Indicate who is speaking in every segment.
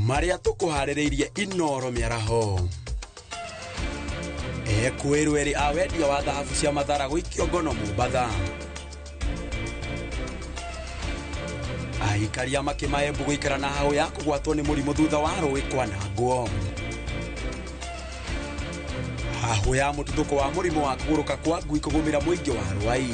Speaker 1: Marĩa tũkũharĩrĩirie Inoro mĩaraho. Ekwĩrwo erĩ a wendia wa thahabu cia mathara gũikio ngono Mombatha. Aikaria makĩma Embu gũikara na hau ya kũgwatwo nĩ mũrimũ thutha wa rũĩ kwanangwo. Hahũ ya mũtuthũko wa mũrimũ wa kũgũrũka kwa ngui kũgũmĩra mũingĩ wa Rwai.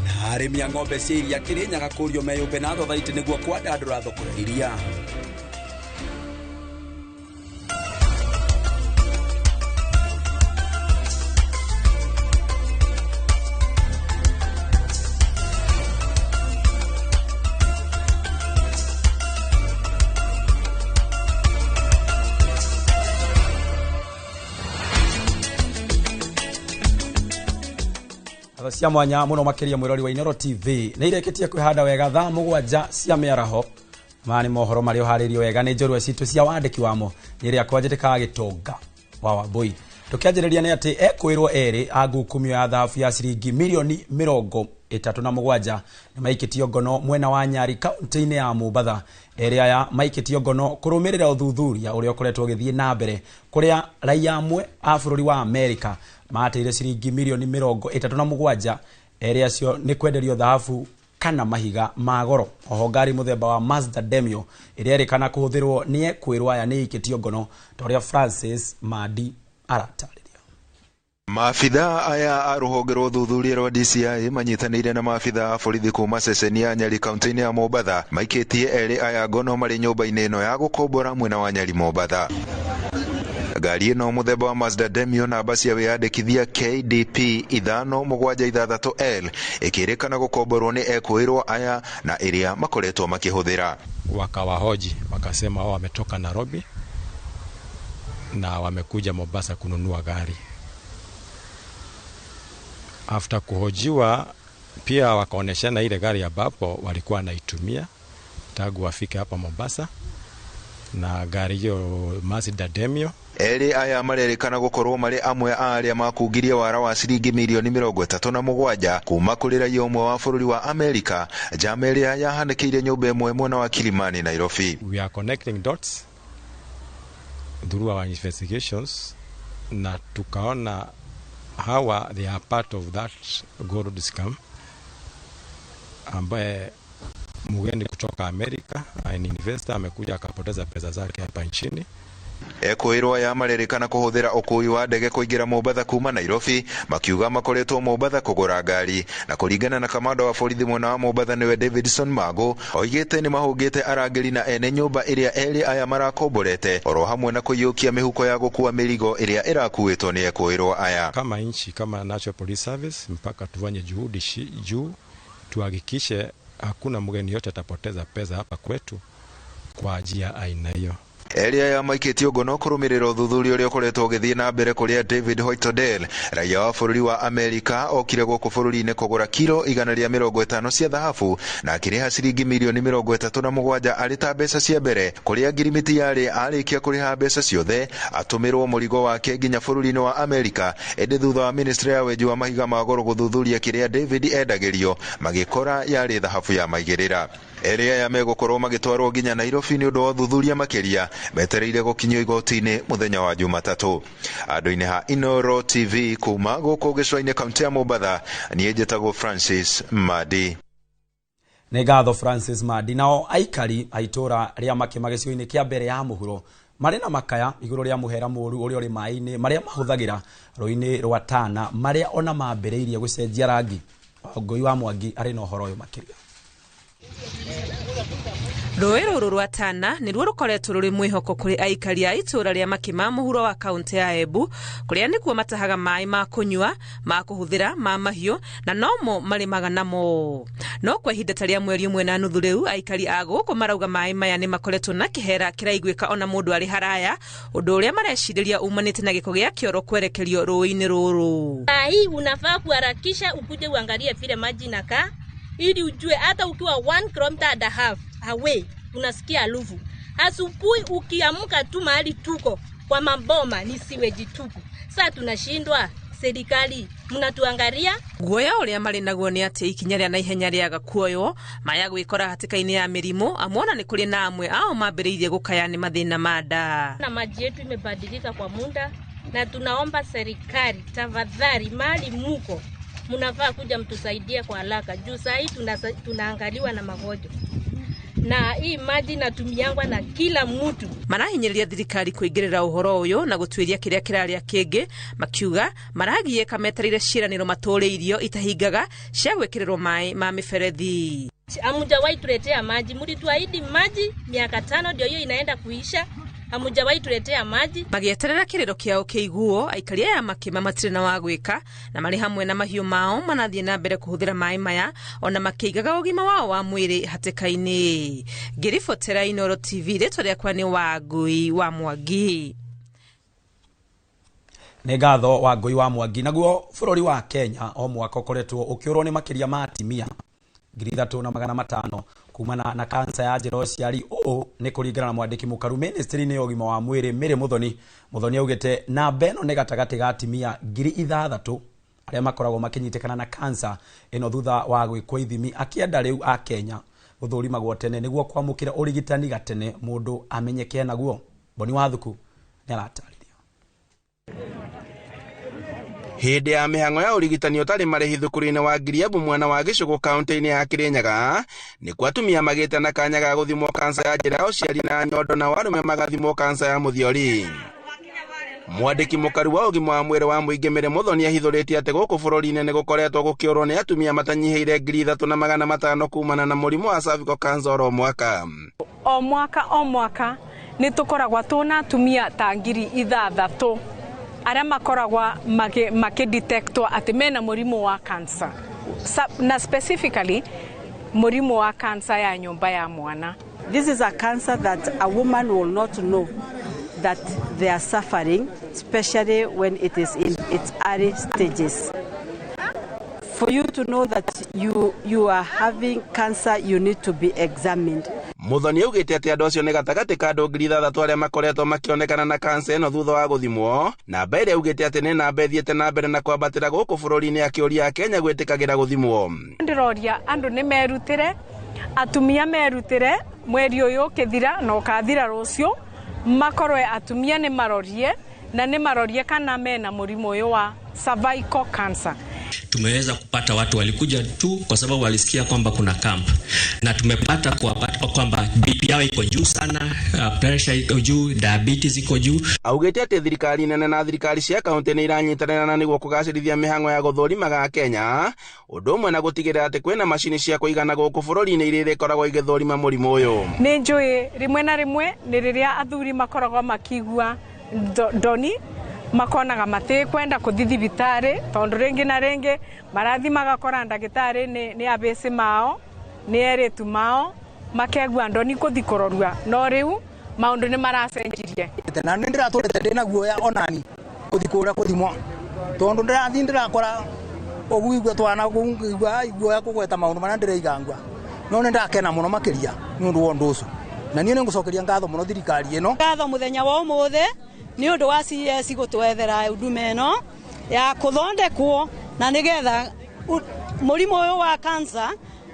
Speaker 1: Na arĩmi a ng'ombe cia iria Kĩrĩnyaga kũrio meyũmbe na thothaitĩ nĩguo kwandandũra thoko ya iria. Cia mwanya muno makiria mwirori wa Inoro TV nä ireketie kwihanda wega thaa 7 cia mĩaraho. Maya nĩ mohoro marĩa ũharĩirio wega nĩ njorua citũ cia wandĩki wamo nĩ ĩrĩa kwanjĩtĩkaga gĩtonga wa Wambui. Tũkĩanjĩrĩria nĩ atĩ ekwĩrwo erĩ a ngukumio ya thahabu ya ciringi milioni 37 nĩ maikĩtio ngono mwena wa Nyari kaunti-inĩ ya Mombatha. Erĩ aya maikĩtio ngono kũrũmĩrĩra ũthuthuria ũrĩa ũkoretwo ũgĩthiĩ na mbere kũrĩa raia amwe a bũrũri wa Amerika mateire ciringi milioni 37. Erĩ acio nĩ kwenderio thahabu kana mahiga ma goro. Oho ngari mũthemba wa Mazda Demio ĩrĩa ĩrĩkana kũhũthĩrwo nĩ ekwĩrwo aya nĩ ĩikĩtio ngono ta ũrĩa Francis Mandi aratarĩria.
Speaker 2: Maabitha aya a rũhonge rwa ũthuthuria rwa DCI manyitanĩire na maabitha a borithi kuma ceceni ya Nyali kaunti-inĩ ya Mombatha maikĩtie erĩ aya ngono marĩ nyũmba-inĩ ĩno ya gũkombora mwena wa Nyali Mombatha. Ngari ĩno mũthemba wa Mazda Demio namba cia wĩyandĩkithia KDP 576L ĩkĩrĩkana gũkomborwo nĩ ekwĩrwo aya na ĩrĩa makoretwo makĩhũthĩra.
Speaker 3: Wakawahoji wakasema wao wametoka Nairobi na wamekuja Mombasa kununua gari. After kuhojiwa pia wakaoneshana ile gari ambapo walikuwa wanaitumia tangu wafike hapa Mombasa, na gari hiyo Mazda Demio.
Speaker 2: Erĩ aya marerĩkana gũkorwo marĩ amwe a arĩa makungirie wara wa ciringi milioni 37 kuma kũrĩ raia ũmwe wa bũrũri wa Amerika, njama ĩrĩa yahanĩkĩire nyũmba ĩmwe mwena wa Kilimani, Nairobi.
Speaker 3: We are connecting dots through our investigations na tukaona hawa they are part of that gold scam ambaye mgeni kutoka Amerika, an investor, amekuja akapoteza pesa zake hapa nchini.
Speaker 2: Ekwĩrwo aya marerĩkana kũhũthĩra ũkui wa ndege kũingĩra Mombatha kuma Nairobi, makiuga makoretwo Mombatha kũgũra ngari. Na kũringana na kamanda wa borithi mwena wa Mombatha nĩwe Davidson Mago, oigĩte nĩ mahũngĩte arangĩri na ene nyũmba ĩrĩa erĩ aya marakomborete, oro hamwe na kũiyũkia mĩhuko ya gũkua mĩrigo ĩrĩa ĩrakuĩtwo nĩ ekwĩrwo aya.
Speaker 3: Kama nchi, kama National Police Service, mpaka tufanye juhudi juu tuhakikishe hakuna mgeni yote atapoteza pesa hapa kwetu kwa njia aina hiyo.
Speaker 2: Erĩ aya maikĩtio ngono kũrũmĩrĩra ũthuthuria ũrĩa ũkoretwo ũgĩthiĩ na mbere kũrĩa David Hoytodell, raia wa bũrũri wa Amerika, okire gũkũ bũrũri-inĩ kũgũra kiro 150 cia thahabu na akĩrĩha ciringi milioni 37 arĩ ta mbeca cia mbere, kũrĩa ngirimiti yarĩ arĩkia kũrĩha mbeca ciothe atũmĩrwo mũrigo wake nginya bũrũri-inĩ wa Amerika. Ĩndĩ thutha wa ministry ya wenji wa mahiga ma goro gũthuthuria kĩrĩa David endagĩrio, magĩkora yarĩ thahabu ya maigĩrĩra. Erĩ aya megũkorwo magĩtwarwo nginya Nairobi nĩ ũndũ wa ũthuthuria makĩria, metereire gũkinyio igoti-inĩ mũthenya wa Jumatatũ. Andũ-inĩ ha Inoro TV kuma gũkũ gĩcũa-inĩ kaunti ya Mombatha, niĩ njĩtagwo Francis Madi.
Speaker 1: Nĩ ngatho Francis Madi. Nao aikari a itũra rĩa Makĩma gĩcigo-inĩ kĩa mbere ya mũhuro marĩ na makaya igũrũ rĩa mũhera mũru ũrĩa ũrĩ maĩ-inĩ marĩa mahũthagĩra rũĩ-inĩ rwa Tana, marĩa ona mambĩrĩirie gũcenjia rangi. Wangũi wa Mwangi arĩ na ũhoro ũyũ makĩria.
Speaker 4: Rũĩ rũrũ rwa Tana nĩruo rũkoretwo rũrĩ mwĩhoko kũrĩ aikari a itũũra rĩa Makĩma mũhuro wa kaunti ya Embu, kũrĩa nĩkuo matahaga maĩ ma kũnyua, ma kũhũthĩra, ma mahiũ na nomo marĩmaga namo. No kwa ihinda ta rĩa mweri 1.5 rĩu, aikari a gũkũ marauga maĩ maya nĩ makoretwo na kĩhera kĩraiguĩka ona mũndũ arĩ haraya, ũndũ ũrĩa marecirĩria umanĩte na gĩko gĩa kĩoro kwerekerio rũĩ-inĩ rũrũ.
Speaker 5: Hii unafaa kuharakisha ukuje uangalie vile maji inakaa ili ujue hata ukiwa 1 kilometer and a half away unasikia harufu. Asubuhi ukiamka tu mahali tuko kwa maboma ni siweji tupu. Sasa tunashindwa, serikali Mnatuangalia.
Speaker 4: Guoya ũrĩa marĩ naguo nĩ atĩ ikinya rĩa naihenya rĩaga kuoywo maya gwĩkora hatĩka-inĩ ya mĩrimũ amwona nĩ kũrĩ na amwe ao mambĩrĩirie gũkaya nĩ mathĩna ma nda.
Speaker 5: Na maji yetu imebadilika kwa muda, na tunaomba serikali tafadhali, mali muko mnafaa kuja mtusaidie kwa haraka juu saa hii tunaangaliwa na magonjwa na hii maji inatumiangwa na kila mtu.
Speaker 4: Marahinyĩrĩria thirikari kũingĩrĩra ũhoro ũyũ na gũtuĩria kĩrĩa kĩrarĩa kĩngĩ, makiuga maragiĩka metereire ciĩranĩro matũrĩirio itahingaga cia gwĩkĩrĩrwo maĩ ma mĩberethi.
Speaker 5: Hamujawahi tuletea maji, mlituahidi maji miaka 5 ndio hiyo inaenda kuisha. Hamujawahi tuletea maji.
Speaker 4: Magĩeterera kĩrĩro kĩao kĩiguo, aikari aya makĩma matirĩ na wa gwĩka na marĩ hamwe na mahiũ mao manathiĩ na mbere kũhũthĩra maĩ maya ona makĩigaga ũgima wao wa mwĩrĩ hatĩka-inĩ. Ngĩribotera Inooro TV, rĩtwa rĩakwa nĩ Wangui wa Mwangi.
Speaker 1: Nĩ ngatho Wangui wa Mwangi. Naguo bũrũri wa Kenya o mwaka ũkoretwo ũkĩũrwo nĩ makĩria ma atimia 3500 kumana na kansa ya njĩra ũciari. Ũũ nĩ kũringana na mwandĩki mũkaru ministry-inĩ ya ũgima wa mwĩrĩ Mary Muthoni. Muthoni augĩte namba ĩno nĩ gatagatĩ ga atimia 6000 arĩa makoragwo makĩnyitĩkana na kansa ĩno thutha wa gwĩkwo ithimi, akĩenda rĩu a Kenya gũthũrimagwo tene nĩguo kwamũkĩra ũrigitani gatene mũndũ amenyeke naguo. Boni Wathuku nĩ aratarĩria.
Speaker 6: Hĩndĩ ya mĩhang'o ya ũrigitani ũtarĩ marĩhi thukuru-inĩ wa Ngiriabu mwena wa Gĩcũgũ kaunti-inĩ ya Kĩrĩnyaga nĩkuo atumia magĩte na kanya ga gũthimwo kansa ya njĩra ya ũciari na nyondo na arũme magathimwo kansa ya mũthiori. Mwandĩki mũkaru wa ũgima wa mwĩrĩ wa mũingĩ Mary Muthoni ahithũrĩtie atĩ gũkũ bũrũri-inĩ nĩ gũkoretwo gũkĩũrwo nĩ atumia matanyihĩire 3500 kumana na mũrimũ wa cervical cancer oro mwaka.
Speaker 7: O mwaka o mwaka nĩ tũkoragwo tũna atumia ta 6000 arĩa makoragwo makĩdetectwo atĩ mena mũrimũ wa cancer, na specifically mũrimũ wa cancer ya nyũmba ya mwana.
Speaker 8: This is a cancer that a woman will not know that they are suffering, especially when it is in its early stages. For you to know that you are having cancer, you need to be examined.
Speaker 6: Muthoni augĩte atĩ andũ acio nĩ gatagatĩ ka andũ 6000 arĩa makoretwo makĩonekana na kansa ĩno thutha wa gũthimwo. Namba ĩrĩa augĩte atĩ nĩ namba ĩthiĩte na mbere na kwambatĩra gũkũ bũrũri-inĩ, akĩũria Akenya gwĩtĩkagĩra gũthimwo.
Speaker 7: Ndĩroria andũ nĩ merutĩre, atumia merutĩre mweri ũyũ ũkĩthira na ũkathira rũciũ, makorwe atumia nĩ marorie na nĩ marorie kana mena mũrimũ ũyũ wa cervical cancer.
Speaker 9: Tumeweza kupata watu walikuja tu kwa sababu walisikia kwamba kuna camp, na tumepata kuwapata kwamba BP yao iko juu sana, pressure iko juu, diabetes iko juu.
Speaker 6: Augĩte atĩ thirikari nene na thirikari cia kaunti nĩ iranyitanĩra na nĩguo kũgacĩrithia mĩhang'o ya gũthũrimaga Akenya, ũndũ ũmwe na gũtigĩrĩra atĩ kwĩna macini cia kũigana gũkũ bũrũri-inĩ iria irĩkoragwo igĩthũrima mũrimũ ũyũ.
Speaker 7: Nĩ njũĩ rĩmwe na rĩmwe nĩ rĩrĩa athuri makoragwo makigua ndoni makonaga matikwenda kuthi thibitari tondu ringi na ringi marathi magakora ndagitari ni abeci mao ni eritu mao makegua ndoni kuthi kurorua no riu maundu ni maracenjirie.
Speaker 10: Na ni ndiraturite ndina guoya onani kuthi kuria kuthimwo tondu ndirathi ndirakora uguigua twana kuigua iguoya kugweta maundu maria ndiraigangua no ni ndakena muno makiria ni undu wa undu ucio na nie ningucokeria ngatho muno thirikari ino.
Speaker 11: Ngatho muthenya wa umuthi ni undu wa CS gutwethera huduma ino ya kuthondekwo na nigetha murimu uyu wa cancer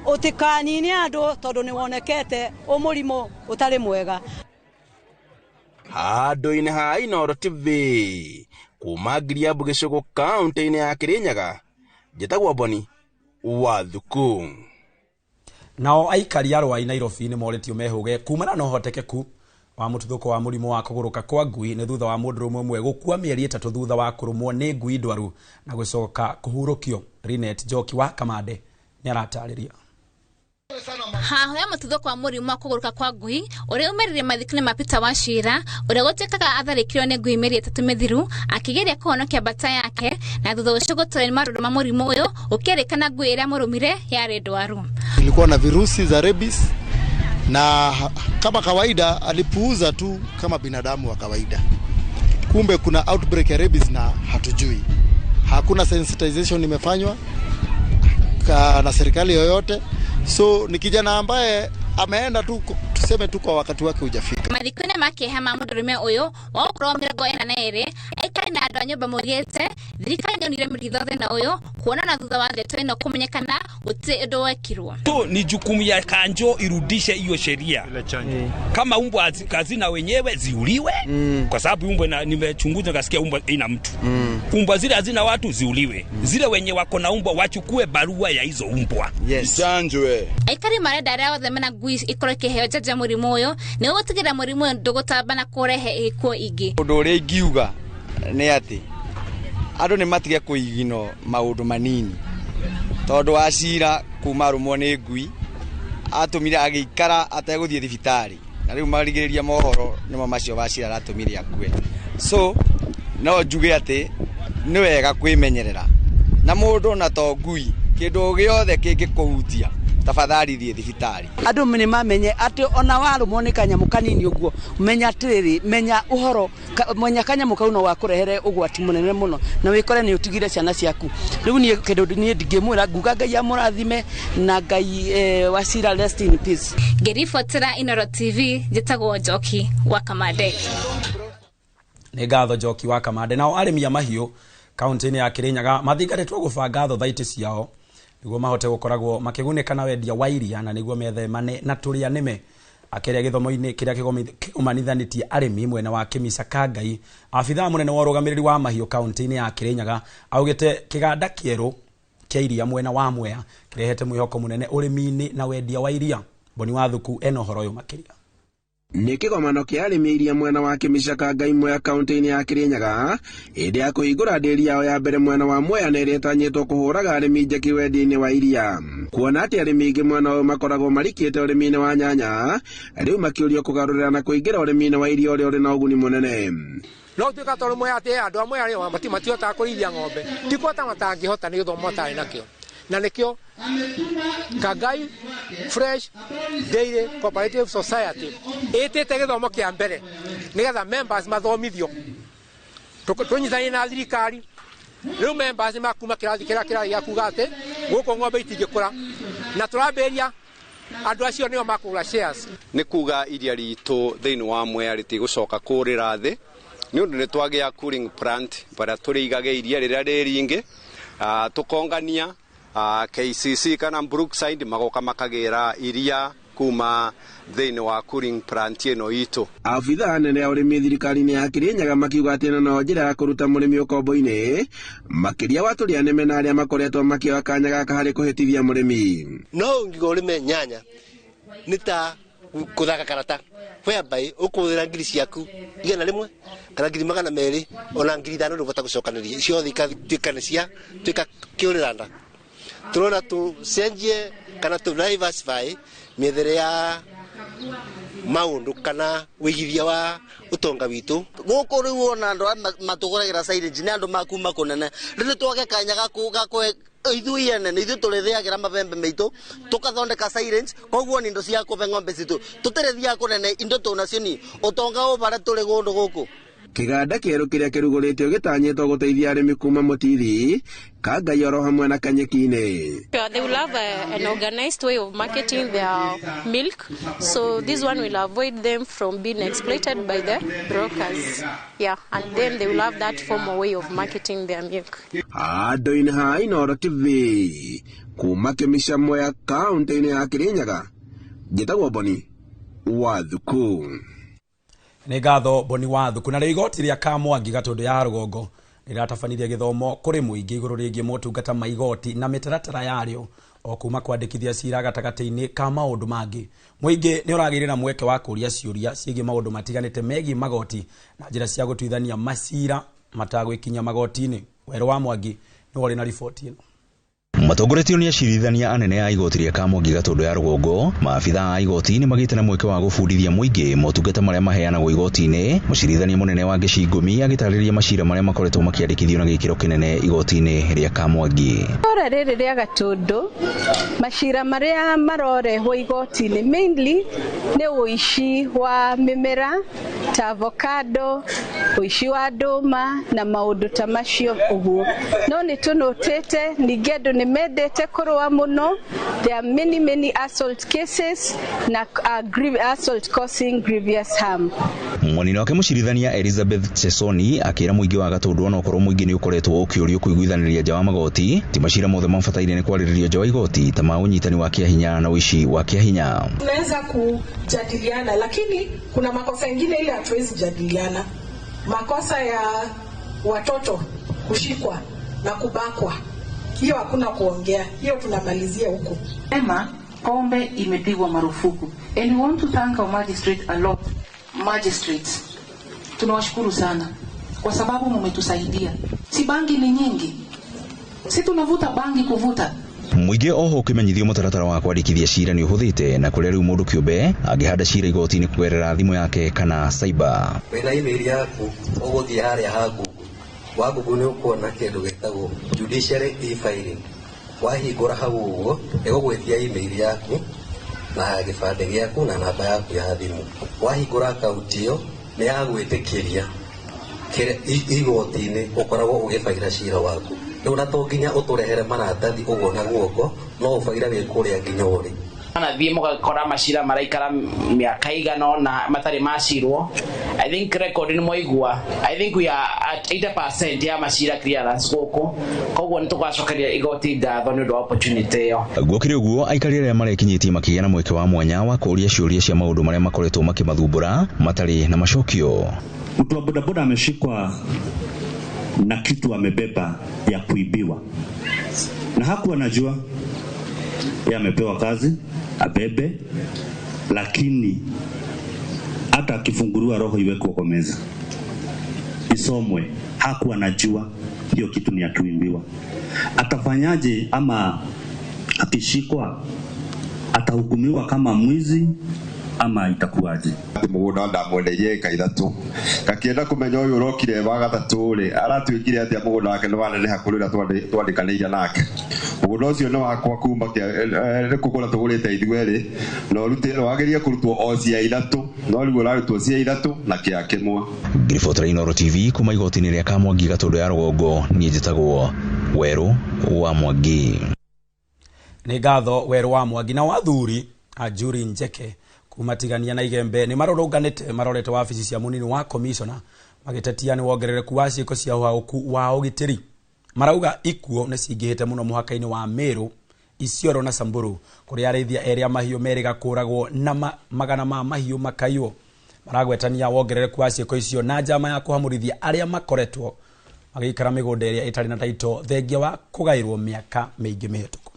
Speaker 11: utikanine andu tondu ni wonekete umurimu utari mwega.
Speaker 6: Handu-inĩ ha Inooro TV kuma Ngiriabu Gĩcũgũ kaunti-inĩ ya Kĩrĩnyaga, njĩtagwo Boni Wathuku.
Speaker 1: Nao aikari a Rwai Nairobi nĩ morĩtio mehũge kumana na ũhotekeku wa mũtuthũko wa mũrimũ wa kũgũrũka kwa ngui nĩ thutha wa mũndũrũme ũmwe gũkua mĩeri 3 thutha wa kũrũmwo nĩ ngui ndwaru na gũcoka kũhurũkio. Rinet Njoki wa Kamande nĩ aratarĩria.
Speaker 12: Haho ya mũtuthũko wa mũrimũ wa kũgũrũka kwa ngui ũrĩa umĩrire mathiko-inĩ ma Peter Wachira ũrĩa gũtuĩkaga atharĩkĩirwo nĩ ngui mĩeri 3 mĩthiru akĩgeria kũhonokia mbata yake na thutha ũcio gũtũra nĩ marũrũ ma mũrimũ ũyũ ũkĩerĩkana ngui ĩrĩa mũrũmire yarĩ ndwaru.
Speaker 13: Ilikuwa na virusi za rabies na kama kawaida alipuuza tu kama binadamu wa kawaida. Kumbe kuna outbreak ya rabies na hatujui. Hakuna sensitization imefanywa na serikali yoyote. So ni kijana ambaye ameenda tu, tuseme tu kwa wakati wake hujafika.
Speaker 12: Mathiko-inĩ ma kĩeha ma mũndũrũme ũyũ wa ũkũrũ wa 42 aikari na andũ a nyũmba maugĩte Thirikari nĩyonire mĩritho thĩna ũyũ kuona na thutha wa ndeto ĩno kũmenyekana gũtirĩ ũndũ wekirwo.
Speaker 14: Tu ni jukumu ya kanjo irudishe hiyo sheria. Kama umbwa hazina wenyewe ziuliwe, kwa sababu umbwa nimechunguza nikasikia umbwa ina mtu. Umbwa zile hazina watu ziuliwe. Zile wenye wako na umbwa wachukue barua ya hizo umbwa.
Speaker 15: Yes. Ichanjwe.
Speaker 12: Aikari marenda arĩa othe mena ngui ikorwo ikĩheo njanjo ya mũrimũ ũyũ nĩguo gũtigĩrĩra mũrimũ ũyũ ndũgũtamba na kũrehe ikuũ ingĩ.
Speaker 16: Ũndũ ũrĩa ingiuga nĩ atĩ andũ nĩ matige kũigino maũndũ manini tondũ Wachira kuma arũmwo nĩ ngui atũmire agĩikara ategũthiĩ thibitarĩ na rĩu marigĩrĩria mohoro nĩmo macio Wachira aratũmire akue. So no njuge atĩ nĩ wega kwĩmenyerera na mũndũ na to ngui kĩndũ gĩothe kĩngĩkũhutia tafadhali thiĩ thibitarĩ.
Speaker 17: Andũ nĩ mamenye atĩ ona warũmwo nĩ kanyamũ kanini ũguo menya atĩrĩrĩ, menya ũhoro, menya kanyamũ kau no gakũrehere ũgwati mũnene mũno na wĩkore nĩ ũtigire ciana ciaku. Rĩu niĩ kĩndũ niĩ ndingĩmwĩra nguga Ngai amũrathime na Ngai Wachira rest in peace.
Speaker 12: Ngĩribotera Inooro TV njĩtagwo Njoki wa Kamande.
Speaker 1: Nĩ ngatho Njoki wa Kamande. Nao arĩmi a mahiũ kaunti-inĩ ya Kirinyaga mathingatĩtwo gũbanga thothaitĩ ciao nĩguo mahote gũkoragwo makĩgunĩka na wendia wa iria na nĩguo methemane na tũrĩa nĩme. Akĩaria gĩthomo-inĩ kĩrĩa kĩgomanithanĩtie arĩmi mwena wa Kĩmica Kangai, abithaa mũnene wa ũrũgamĩrĩri wa mahiũ kaunti-inĩ ya Kirinyaga augĩte kĩganda kĩerũ kĩa iria mwena wa Mwea kĩrehete mwĩhoko mũnene ũrĩmi-inĩ na wendia wa iria. Boni Wathuku ena ũhoro ũyũ makĩria.
Speaker 6: Nĩ kĩgomano kĩa arĩmi iria mwena wa Kĩmica Kangai Mwea kaunti-inĩ ya Kirinyaga hĩndĩ ya kũhingũra ndĩri yao ya mbere mwena wa Mwea na ĩrĩa ĩtanyĩtwo kũhũraga arĩmi njeki wendia-inĩ wa iria. Kuona atĩ arĩmi aingĩ mwena ũyũ makoragwo marikĩte ũrĩmi-inĩ wa nyanya, rĩu makĩũrio kũgarũrĩra na kũingĩra ũrĩmi-inĩ wa iria ũrĩa ũrĩ na ũguni mũnene.
Speaker 18: No tuĩka tondũ Mwea atĩ andũ a Mwea rĩ matihotaga kũrĩithia ng'ombe, ti kũhota matangĩhota nĩ gĩthomo matarĩ nakĩo. Na nĩkĩo Kangai Fresh Dairy Cooperative Society ĩtĩte gĩthomo kĩa mbere nĩgetha members mathomithio, tũnyitanie na thirikari. Rĩu members makuma kĩrathi kĩrĩa kĩrathi gĩa kuga atĩ gũkũ ng'ombe itingĩkũra, na tũrambĩrĩria andũ acio nĩo makũgũra shares.
Speaker 19: Nĩ kuga iria ritũ thĩinĩ wa Mwea rĩtigũcoka kũrĩra thĩ nĩ ũndũ nĩ twagĩa cooling plant barĩa tũrĩigage iria rĩrĩa rĩ rĩingĩ, tũkongania KCC kana Brookside magoka makagĩra iria kuma thĩinĩ wa cooling plant ĩno itũ.
Speaker 6: Abithaa anene a ũrĩmi thirikari-inĩ ya Kirinyaga makiuga atĩ ĩno no njĩra ya kũruta mũrĩmi ũkombo-inĩ makĩria wa tũrĩa nĩme na arĩa makoretwo makĩoya kanya gaka harĩ kũhĩtithia mũrĩmi.
Speaker 20: No ũngiuga ũrĩme nyanya nĩ ta kũthaka karata whereby ũkũhũthĩra ngiri ciaku 100 kana 200 ona 5,000 ndũbota gũcokanĩria ciothe ikatuĩka nĩ cia tuĩka kĩũrĩra nda. Turona tucenjie kana tu diversify miethere ya maundu kana wigithia wa utonga witu.
Speaker 21: Guku riu ona andu matuguragira silage ni andu makuma kunene riu twage kanya gaku gakwe ithuĩ ene nĩ ithuĩ tũrĩthĩagĩra mabembe maitũ tũkathondeka silage, koguo nĩ indo cia kũbe ng'ombe citũ tũtirĩthiaga kũnene indo tũnacio ni ũtonga ũbara tũrĩ kũndũ gũkũ.
Speaker 6: Kĩganda kĩerũ kĩrĩa kĩrugũrĩtio gĩtanyĩtwo gũteithia arĩmi kuma Mũtithi, Kangai oro hamwe na Kanyeki-inĩ.
Speaker 22: They will have an organized way of marketing their milk, so this one will avoid them from being exploited by the brokers. Yeah, and then they will have that formal way of marketing their milk.
Speaker 6: Handũ-inĩ ha Inooro TV kuma Kĩmica Mwea kaunti-inĩ ya Kirinyaga, njĩtagwo Boni Wathuku.
Speaker 1: Nĩ ngatho Boni Wathuku. Na rĩu igoti rĩa Kamwangi Gatũndũ ya rũgongo rĩratabanirie gĩthomo kũrĩ mũingĩ igũrũ rĩgiĩ motungata ma igoti na mĩtaratara yarĩo o kuma kwandĩkithia cira gatagatĩ-inĩ ka maũndũ mangĩ. Mũingĩ nĩ ũragĩire na mweke wa kũũria ciũria ciĩgiĩ maũndũ matiganĩte megiĩ magoti na njĩra cia gũtuithania macira matagwĩkinya magoti-inĩ. Werũ wa Mwangi nĩwe ũrĩ na riboti ĩno.
Speaker 23: Matongoretio nĩ acirithania anene a igoti rĩa Kamwangi Gatũndũ ya rũgongo, maabithaa a igoti nĩ magĩte na mweke wa gũbundithia mũingĩ motungata marĩa maheanagwo igoti-inĩ. Mũcirithania mũnene wa Gĩcingũmi agĩtarĩria macira marĩa makoretwo makĩandĩkithio na gĩkĩro kĩnene igoti-inĩ rĩa Kamwangi.
Speaker 24: Itũũra rĩrĩ rĩa Gatũndũ, macira marĩa marorehwo igoti-inĩ mainly nĩ ũici wa mĩmera ta avocado, ũici wa ndũma na maũndũ ta macio ũguo. No nĩ tũnũtĩte ningĩ andũ nĩ nĩ mendete kũrũa mũno. There are many many assault cases na assault causing grievous harm.
Speaker 23: Mwena wake mũcirithania Elizabeth Chesoni akĩra mũingĩ wa Gatũndũ onokorwo mũingĩ nĩ ũkoretwo ũkĩũrio kũiguithanĩria nja wa magoti, ti macira mothe mabataire nĩ kwarĩrĩrio nja wa igoti ta ma ũnyitani wa kĩahinya na ũici wa kĩahinya.
Speaker 2: Tunaweza kujadiliana, lakini kuna makosa mengine ile hatuwezi jadiliana. Makosa ya watoto kushikwa na kubakwa, hiyo hakuna kuongea, hiyo tunamalizia huko.
Speaker 3: Ema, pombe imepigwa marufuku. And we want to thank our magistrate a lot. Magistrates, tunawashukuru sana kwa sababu mmetusaidia. Si bangi ni nyingi, si tunavuta bangi kuvuta.
Speaker 23: Mũingĩ oho ũkĩmenyithio mũtaratara wa kwandĩkithia cira nĩ ũhũthĩte na kũrĩa rĩu mũndũ kĩũmbe angĩhanda cira igoti-inĩ kũgerera thimũ yake kana cyber.
Speaker 5: Wĩna email yaku ũgũthiĩ harĩa ha Google, wa Google nĩ ũkuona kĩndũ gĩtagwo judiciary e-filing. Wahingũra hau ũguo ĩgũgwĩtia email yaku na gĩbandĩ gĩaku na namba yaku ya thimũ. Wahingũra akaunti ĩyo nĩ yagwĩtĩkĩria igoti-inĩ ũkoragwo ũgĩbaira cira waku. Rĩu na to nginya ũtũrehere maratathi ũguo na guoko, no ũbaire wĩ kũrĩa nginya ũrĩ.
Speaker 15: Manathiĩ mũgakora macira maraikara mĩaka igana ũna matarĩ macirwo. I think record nĩ mwaigua. I think we are at 80% ya macira clearance gũkũ, koguo nĩ tũgacokeria igoti ngatho nĩ ũndũ wa opportunity ĩyo.
Speaker 23: Gũkĩrĩ ũguo aikari arĩa marekinyĩtie makĩgĩa na mweke wa mwanya wa kũũria ciũria cia maũndũ marĩa makoretwo makĩmathumbũra matarĩ na macokio.
Speaker 25: Mtu wa bodaboda ameshikwa na kitu amebeba ya kuibiwa na hakuwa anajua. Yeye amepewa kazi abebe, lakini hata akifunguliwa roho iwekwe kwa meza isomwe, hakuwa anajua hiyo kitu ni ya kuibiwa. Atafanyaje? Ama akishikwa atahukumiwa kama mwizi ama itakuwaje?
Speaker 26: Mugunda ndamwenderie eka ithatu kakienda kumenya uyu urokire wa gatatu ri aratuikire atia mugunda wake ni waneneha kuri uria twandikaniire nake. Mugunda ucio ni wakwa kuma kugura tugurite ithueri na urute wagerie kurutwo o cia ithatu no riu urarutwo cia ithatu na kia kimwe.
Speaker 23: Ngiribotera Inooro TV kuma igoti-inĩ rĩa Kamwangi Gatũndũ ya rũgongo, niĩ njĩtagwo Werũ wa Mwangi.
Speaker 1: Nĩ ngatho Werũ wa Mwangi. Na wathuri Ajuri Njeke kumatigania na Igembe nĩ marũrũnganĩte marorete wabici cia mũnini wa commissioner magĩtetia nĩ wongerereku wa ciĩko cia ũhaũku wa ũgitĩri. Marauga ikuo nĩ cingĩhĩte mũno mũhaka-inĩ wa Meru, Isiolo na Samburu kũrĩa arĩithia erĩ a mahiũ merĩga kũragwo na magana ma mahiũ makaiywo. Maragwetania wongerereku wa ciĩko icio na njama ya kũhamũrithia arĩa makoretwo magĩikara mĩgũnda ĩrĩa ĩtarĩ na taito thengia wa kũgaĩrwo mĩaka mĩingĩ mĩhĩtũku.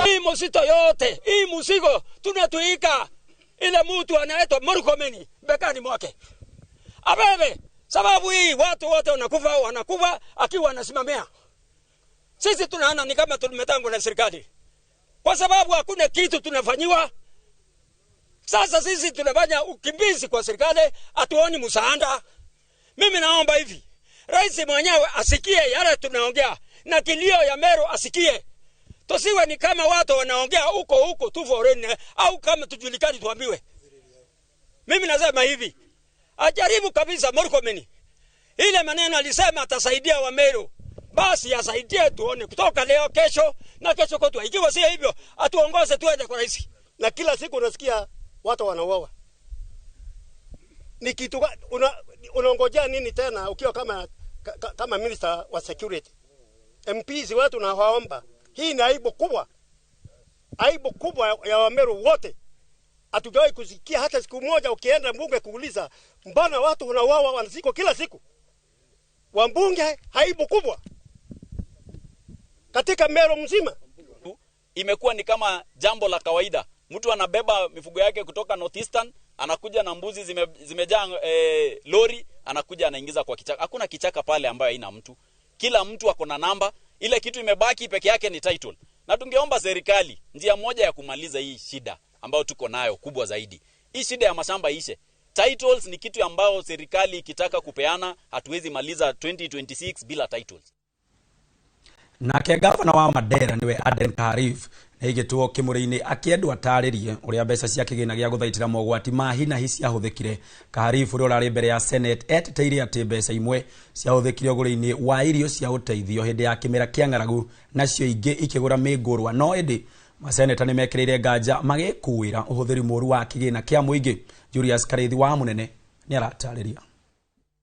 Speaker 27: Hii mosito yote, hii musigo tunatuika ile mtu anaitwa Murkomen bekani mwake. Abebe, sababu hii watu wote wanakufa akiwa anasimamia. Sisi tunaona ni kama tumetangwa na serikali. Kwa sababu hakuna kitu tunafanyiwa. Sasa sisi tunafanya ukimbizi kwa serikali, hatuoni msaada. Mimi naomba hivi, rais mwenyewe asikie yale tunaongea na kilio ya Meru asikie. Tusiwe ni kama watu wanaongea huko huko tu foreign au kama tujulikani tuambiwe. Mimi nasema hivi, ajaribu kabisa Murkomen. Ile maneno alisema atasaidia wa Meru, basi asaidie tuone kutoka leo kesho na kesho kutwa. Ikiwa si hivyo atuongoze tuende kwa rais.
Speaker 28: Na kila siku unasikia watu wanauawa. Ni kitu unaongojea nini tena ukiwa kama minister wa security? MPs wetu nawaomba, hii ni aibu kubwa. Aibu kubwa ya Wameru wote. Hatujawahi kusikia hata siku moja ukienda mbunge kuuliza mbona watu wanauawa wanazikwa kila siku. Wambunge, aibu kubwa katika Meru mzima.
Speaker 29: Imekuwa ni kama jambo la kawaida. Mtu anabeba mifugo yake kutoka Northeastern, anakuja na mbuzi zimejaa lori, anakuja anaingiza kwa kichaka. Hakuna kichaka pale ambayo haina mtu. Kila mtu ako na namba. Ile kitu imebaki peke yake ni title. Na tungeomba serikali njia moja ya kumaliza hii shida ambayo tuko nayo kubwa zaidi. Hii shida ya mashamba ishe. Titles ni kitu ambayo serikali ikitaka kupeana, hatuwezi maliza 2026 bila titles.
Speaker 1: Nake gavana wa Mandera niwe Aden Karif Nĩ igĩtwo kĩmũrĩ-inĩ akĩendwo atarĩrie ũrĩa mbeca cia kĩgĩna gĩa gũthaitĩra mogwati ma hi na hi ciahũthĩkire. Kaharif ũrĩa ũrarĩ mbere ya Senate eteteire atĩ mbeca imwe ciahũthĩkire ũgũri-inĩ wa irio cia ũteithio hĩndĩ ya kĩmera kĩa ng'aragu nacio ingĩ ikĩgũra mĩngũrwa, no ĩndĩ maseneta nĩ mekĩrĩire nganja magĩkuĩra ũhũthĩri mũru wa kĩgĩna kĩa mũingĩ. Julius Karithi wa Mũnene nĩ aratarĩria.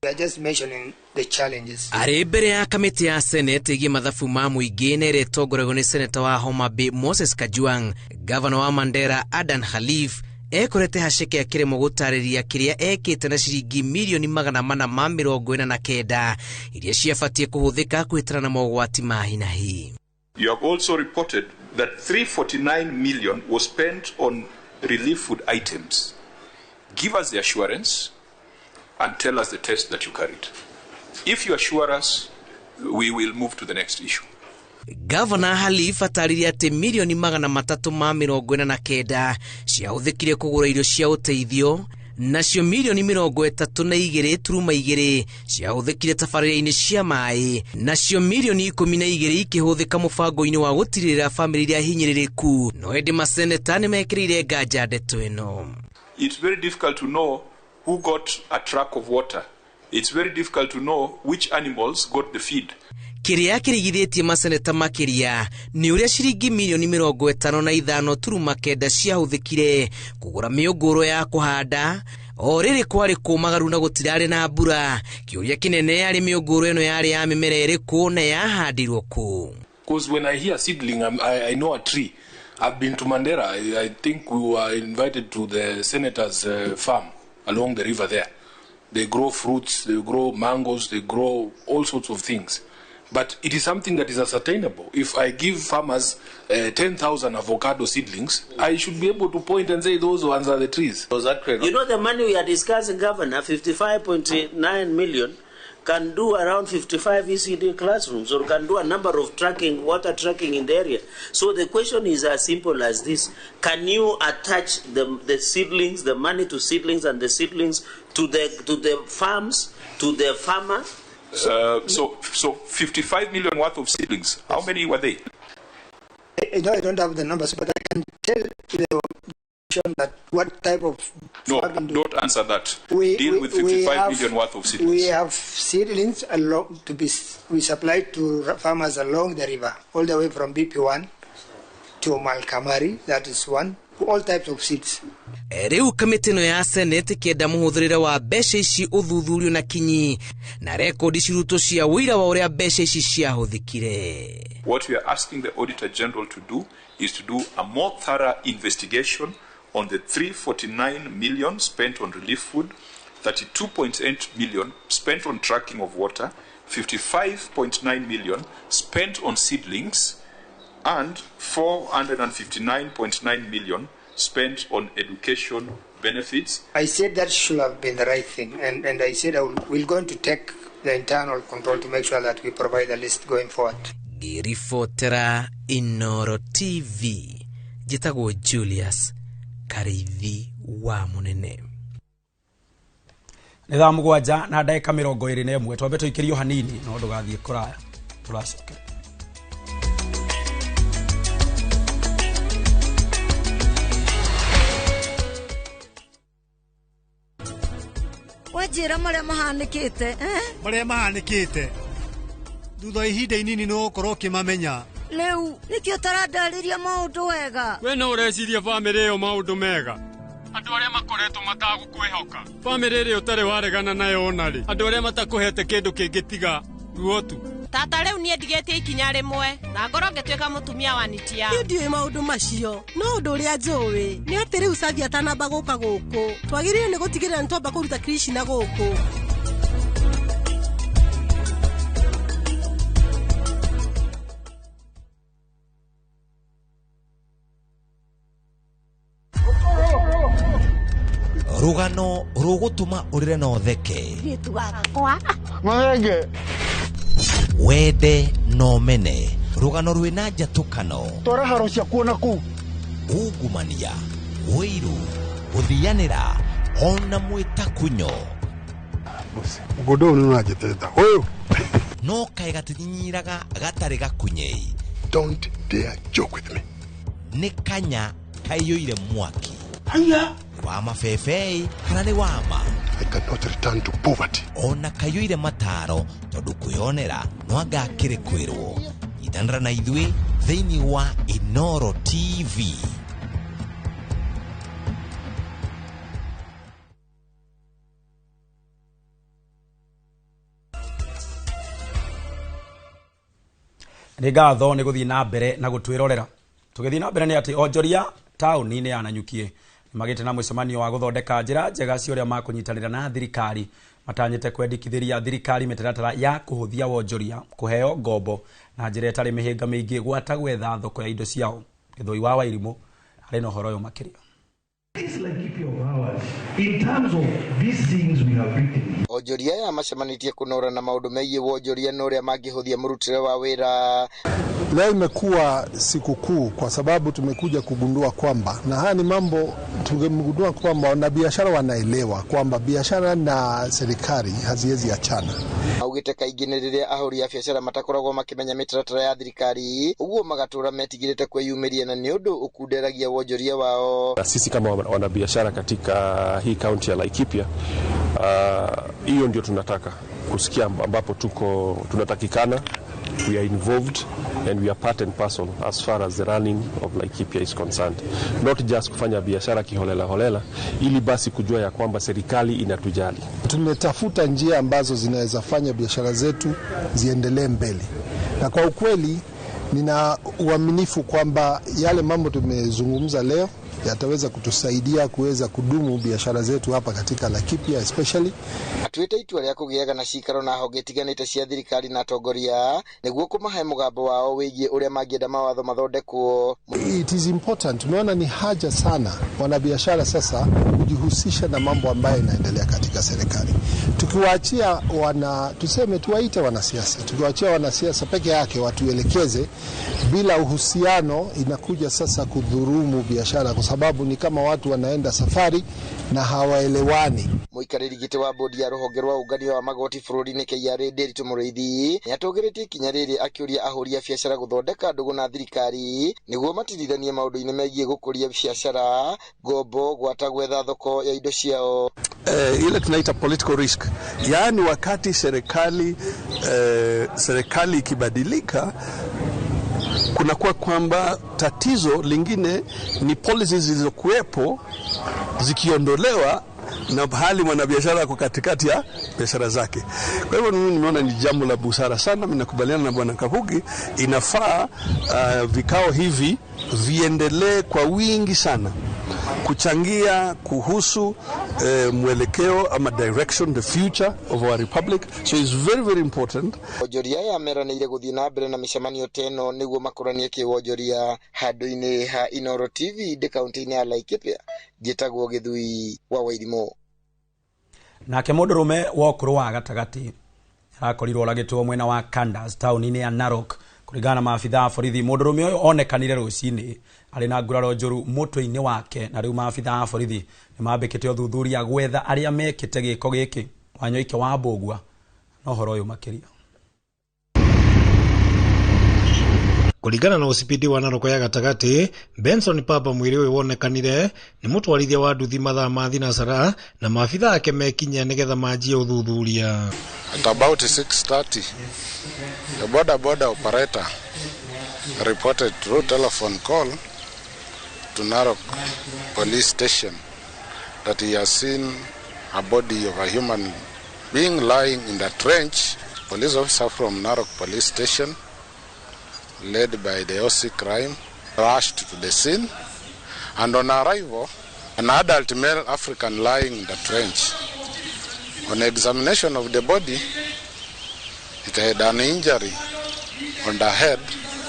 Speaker 4: We are just mentioning the challenges.
Speaker 7: Arĩ mbere ya kamĩtĩ ya Senate ĩgiĩ mathabu ma mũingĩ na ĩrĩa ĩtongoragio nĩ seneta wa Homa Bay Moses Kajwang', gavana wa Mandera Adan Khalif ekorete haceke akĩremwo gũtarĩria kĩrĩa ekĩte na ciringi mirioni 449 iria ciabatiĩ kũhũthĩka kũhĩtana na mogwati ma hi na hi.
Speaker 8: You have also reported that 349 million was spent on relief food items. Give us the assurance and tell us the test that you carried. If you assure us, we will move to the next issue.
Speaker 7: Gavana Khalif atarĩria atĩ mirioni 349 ciahũthĩkire kũgũra irio cia ũteithio, nacio mirioni 32.2 ciahũthĩkire tabarĩra-inĩ cia maĩ, nacio mirioni 12 ikĩhũthĩka mũbango-inĩ wa gũtirĩrĩra bamĩrĩ iria hinyĩrĩrĩku. No ĩndĩ maseneta nĩmekĩrĩire nganja ndeto ĩno.
Speaker 8: It's very difficult to know who got a truck of water. It's very difficult to know which animals got the feed.
Speaker 7: Kĩrĩa kĩrigithĩtie maseneta makĩria nĩ ũrĩa ciringi mirioni 55.9 ciahũthĩkire kũgũra mĩũngũrwa ya kũhanda o rĩrĩ kwarĩ kũmagaru na gũtirarĩ na mbura. Kĩũria kĩnene yarĩ mĩũngũrwa ĩno yarĩ ya mĩmera ĩrĩkũ na yahandirwo kũ.
Speaker 9: Because when I hear seedling, I know a tree. I've been to Mandera. I think we were invited to the senator's farm along the river there. They grow fruits, they grow mangoes, they grow all sorts of things. But it is something that is ascertainable. If I give farmers 10,000 avocado seedlings, I should be able to point and say those ones are the trees.
Speaker 10: You know the money we are discussing, Governor, 55.9 million, can do around 55 ECD classrooms or can do a number of tracking, water tracking in the area. So the question is as simple as this. Can you attach the seedlings, the money to seedlings and the seedlings to the farms, to the farmer?
Speaker 8: So 55 million worth of seedlings. How many were they?
Speaker 4: I don't have the numbers, but I can tell the that what type of...
Speaker 8: No, don't answer that. Deal with 55 million worth of seedlings.
Speaker 4: We have seedlings along to be we supply to farmers along the river, all the way from BP1 to Malkamari. That is one. All types of seeds.
Speaker 7: Rĩu kamĩtĩ ĩno ya Senate kĩenda mũhũthĩrĩre wa mbeca ici ũthuthurio na kinyi na rekondi cirutwo cia ũira wa ũrĩa mbeca ici ciahũthĩkire.
Speaker 8: What we are asking the Auditor General to do is to do a more thorough investigation on the 349 million spent on relief food, 32.8 million spent on tracking of water, 55.9 million spent on seedlings, and 459.9 million spent on education benefits.
Speaker 4: I said that should have been the right thing, and I said we're going to take the internal control to make sure that we provide a list going forward.
Speaker 7: Ngĩribotera Inoro TV, njĩtagwo Julius Karithi wa Mũnene.
Speaker 1: Nĩ thaa 7:21 twambe tũikĩrio hanini no ndũgathiĩ kũraya tũracokera.
Speaker 11: Wanjĩra marĩa mahanĩkĩte,
Speaker 13: marĩa mahanĩkĩte thutha ihinda inini no ũkorwo ũkĩmamenya.
Speaker 11: Rĩu nĩkĩo ũtarandarĩria maũndũ wega.
Speaker 14: We no ũreciria bamĩrĩ ĩyo maũndũ mega, andũ arĩa makoretwo matagũkwĩhoka, bamĩrĩ ĩrĩa ũtarĩ waregana nayo ona rĩ, andũ arĩa matakũhete kĩndũ kĩngĩ tiga ruo tu.
Speaker 16: Tata rĩu niĩ ndigĩtie ikinya rĩmwe na ngorwo ngĩtuĩka mũtumia wa nitia.
Speaker 30: Niĩ ndiũĩ maũndũ macio, no ũndũ ũrĩa njũĩ nĩ atĩ rĩu Savi atanamba gũka gũkũ twagĩrĩire nĩ gũtigĩrĩra nĩ twamba kũruta Krishna gũkũ.
Speaker 31: Rũgano rũgũtũma ũrĩre na ũtheke, wende na ũmene, rũgano rwĩna njatũkano,
Speaker 32: twara haro ciakuo na kũu,
Speaker 31: ungumania, ũiru, gũthianĩra ona mwĩtakunyo.
Speaker 32: Mũgũnda ũyũ nĩũranjĩtĩte ũyũ
Speaker 31: no kaĩ gatinyinyiraga gatarĩ gakunyei.
Speaker 32: Don't dare joke with me.
Speaker 31: Nĩ kanya kaiyũire mwaki. Haya! Nĩ wa mabebei kana nĩ wa ma?
Speaker 32: I cannot return to poverty.
Speaker 31: Ona kaiyũire mataro tondũ kwĩonera no anga akĩrĩ kwĩrwo. Nyitanĩra na ithuĩ thĩinĩ wa Inoro TV.
Speaker 1: Nĩ ngatho nĩ gũthiĩ na mbere na gũtwĩrorera. Tũgĩthiĩ na mbere nĩ atĩ onjoria taũni-inĩ ya Nanyuki nĩmagĩte na mũcemanio wa gũthondeka njĩra njega cia ũrĩa makũnyitanĩra na thirikari matanyĩte kwendekithĩria thirikari mĩtaratara ya kũhũthia wonjoria kũheo ngombo na njĩra ĩtarĩ mĩhĩnga mĩingĩ gwata gwetha thoko ya indo ciao. Gĩthũi wa Wairimũ arĩ na ũhoro ũyũ makĩria.
Speaker 2: Onjoria aya macemanĩtie kũnora na maũndũ megiĩ wonjoria na ũrĩa mangĩhũthia mũrutĩre wa wĩra.
Speaker 32: Leo imekuwa sikukuu kwa sababu tumekuja kugundua kwamba, na haya ni mambo tumegundua kwamba wanabiashara wanaelewa kwamba biashara na serikali haziwezi achana.
Speaker 2: Augĩte kaingĩ nĩ rĩrĩa ahũri a biacara matakoragwo makĩmenya mĩtaratara ya thirikari ũguo magatũra metigĩrĩte kwĩyumĩria na nĩ ũndũ ũkunderagia wonjoria wao.
Speaker 3: Na sisi kama wanabiashara katika hii kaunti ya Laikipia, hiyo ndio tunataka kusikia ambapo tuko tunatakikana. We are involved and we are part and parcel as far as the running of Laikipia is concerned. Not just kufanya biashara kiholela holela, ili basi kujua ya kwamba serikali inatujali.
Speaker 32: Tumetafuta njia ambazo zinaweza fanya biashara zetu ziendelee mbele. Na kwa ukweli nina uaminifu kwamba yale mambo tumezungumza leo yataweza kutusaidia kuweza kudumu biashara zetu hapa katika Laikipia especially.
Speaker 2: Atuĩte itua rĩa kũgĩaga na cikaro na honge itiganĩte cia thirikari na atongoria nĩguo kũmahe mũgambo wao wĩgiĩ ũrĩa mangĩenda mawatho mathondekwo.
Speaker 32: It is important. Tumeona ni haja sana wanabiashara sasa kujihusisha na mambo ambayo inaendelea katika serikali. Tukiwaachia tuseme tuwaite wanasiasa, tukiwaachia wanasiasa peke yake watuelekeze bila uhusiano, inakuja sasa kudhurumu biashara kwa sababu ni kama watu wanaenda safari na hawaelewani.
Speaker 2: Mũikarĩri gĩtĩ wa bodi ya rũhonge rwa ũngania wa magoti bũrũri-inĩ KRA Ndiritu Mũrĩithi nĩatũgĩrĩtie ikinya rĩrĩ akĩũria ahũri a biacara gũthondeka ndũgũ na thirikari nĩguo matirithanie maũndũ-inĩ megiĩ gũkũria biacara, ngombo, gwata gwetha thoko ya indo ciao.
Speaker 5: Ile tunaita political risk, yaani wakati serikali ikibadilika kunakuwa kwamba tatizo lingine ni policies zilizokuwepo zikiondolewa na hali mwanabiashara kwa katikati ya biashara zake. Kwa hivyo mimi nimeona ni jambo la busara sana. Mimi nakubaliana na Bwana Kahugi, inafaa vikao hivi viendelee kwa wingi sana kuchangia kuhusu mwelekeo ama direction, the future of our republic. So it's very, very important.
Speaker 2: Onjoria aya meranĩire gũthiĩ na mbere na mĩcemanio teno nĩguo makũranie kĩwonjoria handũ-inĩ ha Inoro TV ndĩ kaunti-inĩ ya Laikipia. Njĩtagwo Gĩthui wa Wairimũ.
Speaker 1: Nake mũndũrũme wa ũkũrũ wa gatagatĩ arakorirwo oragĩtwo mwena wa Kandas taũni-inĩ ya Narok. Kũringana na maabitha a borithi, mũndũrũme ũyũ onekanire rũcinĩ arĩ na nguraro njũru mũtwe-inĩ wake, na rĩu maabitha a borithi nĩmambĩkĩte ũthuthuria gwetha arĩa mekĩte gĩko gĩkĩ. Wanyoike wa Mbũgua na ũhoro ũyũ makĩria.
Speaker 6: Kuringana na OCPD wa Narok ya gatagatĩ, Benson Papa mwĩrĩ ũyũ wonekanire nĩ mũtwarithia wa nduthi mathaa ma thinacara na maabitha ake mekinyia nĩgetha manjie ũthuthuria.
Speaker 12: At about 6:30, the boda operator reported through telephone call to Narok police station that he has seen a body of a human being lying in the trench. Police officer from Narok police station, led by the OC crime, rushed to the scene, and on arrival, an adult male African lying in the trench. On examination of the body, it had an injury on the head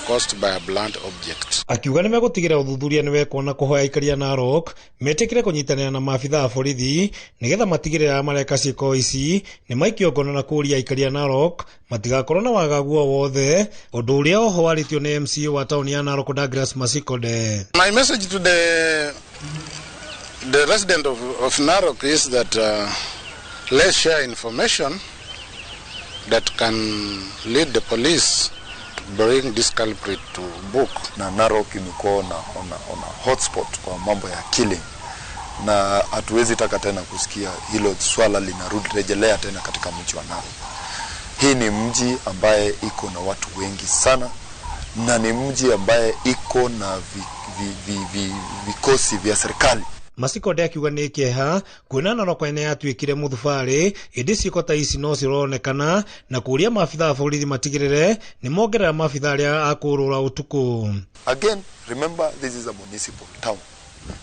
Speaker 12: caused by a blunt object.
Speaker 6: Akiuga nĩmegũtigĩrĩra ũthuthuria nĩwekwo na kũhoya aikari a Narok metĩkĩre kũnyitanĩra na maabitha a borithi nĩgetha matigĩrĩre arĩa mareka ciĩko ici nĩmaikio ngono na kũũria aikari a Narok matigakorwo na wagagu o wothe, ũndũ ũrĩa oho warĩtio nĩ MCA wa taũni ya Narok Douglas Masikode.
Speaker 12: My message to the resident of Narok is that let's share information that can lead the police to bring this culprit to book.
Speaker 15: Na Narok imekuwa ona hotspot kwa mambo ya killing, na hatuwezi taka tena kusikia hilo swala linarudi rejelea tena katika mji wa Narok. Hii ni mji ambaye iko na watu wengi sana, na ni mji ambaye iko na vikosi vya serikali.
Speaker 6: Masikonde akiuga nĩ kĩeha kuona Narok ene yatuĩkire mũthubarĩ ĩndĩ ciĩko ta ici no cironekana na kũũria maabitha a borithi matigĩrĩre nĩ mongerera maabitha arĩa a kũũrũra ũtukũ.
Speaker 15: Again, remember this is a municipal town.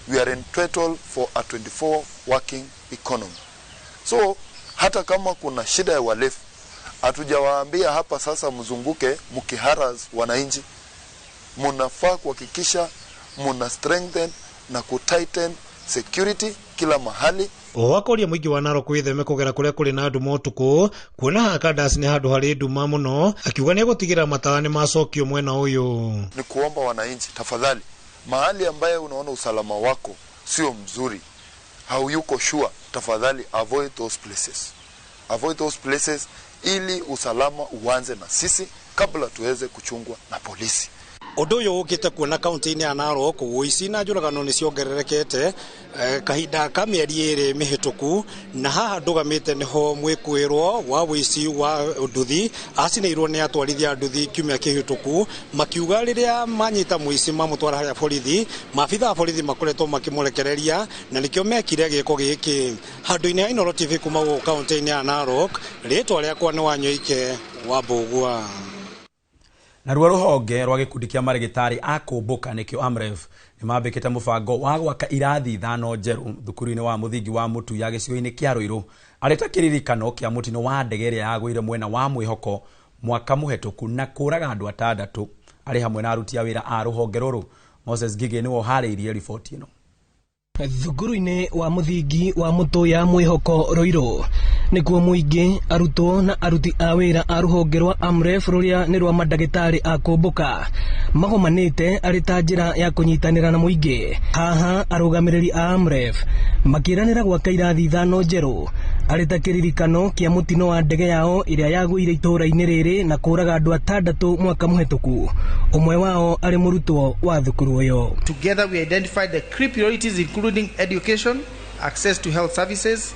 Speaker 15: We are entitled for a 24 working economy. So hata kama kuna shida ya uhalifu, hatujawaambia hapa sasa mzunguke mkiharas wananchi. Mnafaa kuhakikisha mna strengthen na kutighten security kila mahali.
Speaker 6: Oho akoria mũingĩ wa Narok wĩtheme kũgera kũrĩa kũrĩ na nduma ũtukũ kuona Hakandasi nĩ handũ harĩ nduma mũno, akiuga nĩ egũtigĩrĩra matawa nĩ macokio mwena ũyũ.
Speaker 15: Ni kuomba wananchi, tafadhali, mahali ambaye unaona usalama wako sio mzuri, hauyuko sure, tafadhali avoid those places. Avoid those places ili usalama uanze na sisi kabla tuweze kuchungwa na polisi.
Speaker 6: Ũndũ ũyũ ũkĩte kuona kaunti-inĩ ya Narok ũici na njũragano nĩ ciongererekete kahinda ka mĩeri ĩrĩ mĩhĩtũku, na haha ndũgamĩte nĩho mwĩkũĩrwo wa ũici wa nduthi acinĩirwo nĩ atwarithia nduthi kiumia kĩhĩtũku, makiuga rĩrĩa manyita mũici mamũtwara harĩa borithi, maabitha a borithi makoretwo makĩmũrekereria na nĩkĩo mekire gĩko gĩkĩ. Handũ-inĩ ha Inooro TV kuma gũkũ kaunti-inĩ ya Narok, rĩtwa rĩakwa nĩ Wanyoike wa Mbũgua.
Speaker 1: Naruo rũhonge rwa gĩkundi kĩa marĩgĩtarĩ a kũmbũka nĩkĩo AMREF nĩ mambĩkĩte mũbango wa gwaka irathi 5 njerũ thukuru-inĩ wa mũthingi wa Mũtuya gĩcigo-inĩ kĩa Ruiru arĩ ta kĩririkano kĩa mũtino wa ndege ĩrĩa yagũire mwena wa Mwĩhoko mwaka mũhetũku na kũraga andũ 6 arĩ hamwe na aruti a wĩra a rũhonge rũrũ. Moses Ngigĩ nĩwe ũharĩirie riboti ĩno.
Speaker 17: Thukuru-inĩ wa mũthingi wa Mũtũya Mwĩhoko Ruiru nĩkuo mũingĩ arutwo na aruti a wĩra a rũhonge rwa AMREF rũrĩa nĩ rwa mandagĩtarĩ a kũmbũka magomanĩte arĩ ta njĩra ya kũnyitanĩra na mũingĩ. Haha arũgamĩrĩri a AMREF makĩranĩra gwaka irathi 5 njerũ arĩ ta kĩririkano kĩa mũtino wa ndege yao ĩrĩa yagũire itũũra-inĩ rĩrĩ na kũraga andũ 6 mwaka mũhetũku, ũmwe wao arĩ mũrutwo wa thukuru ũyũ.
Speaker 18: Together we identified the key priorities including education, access to health services,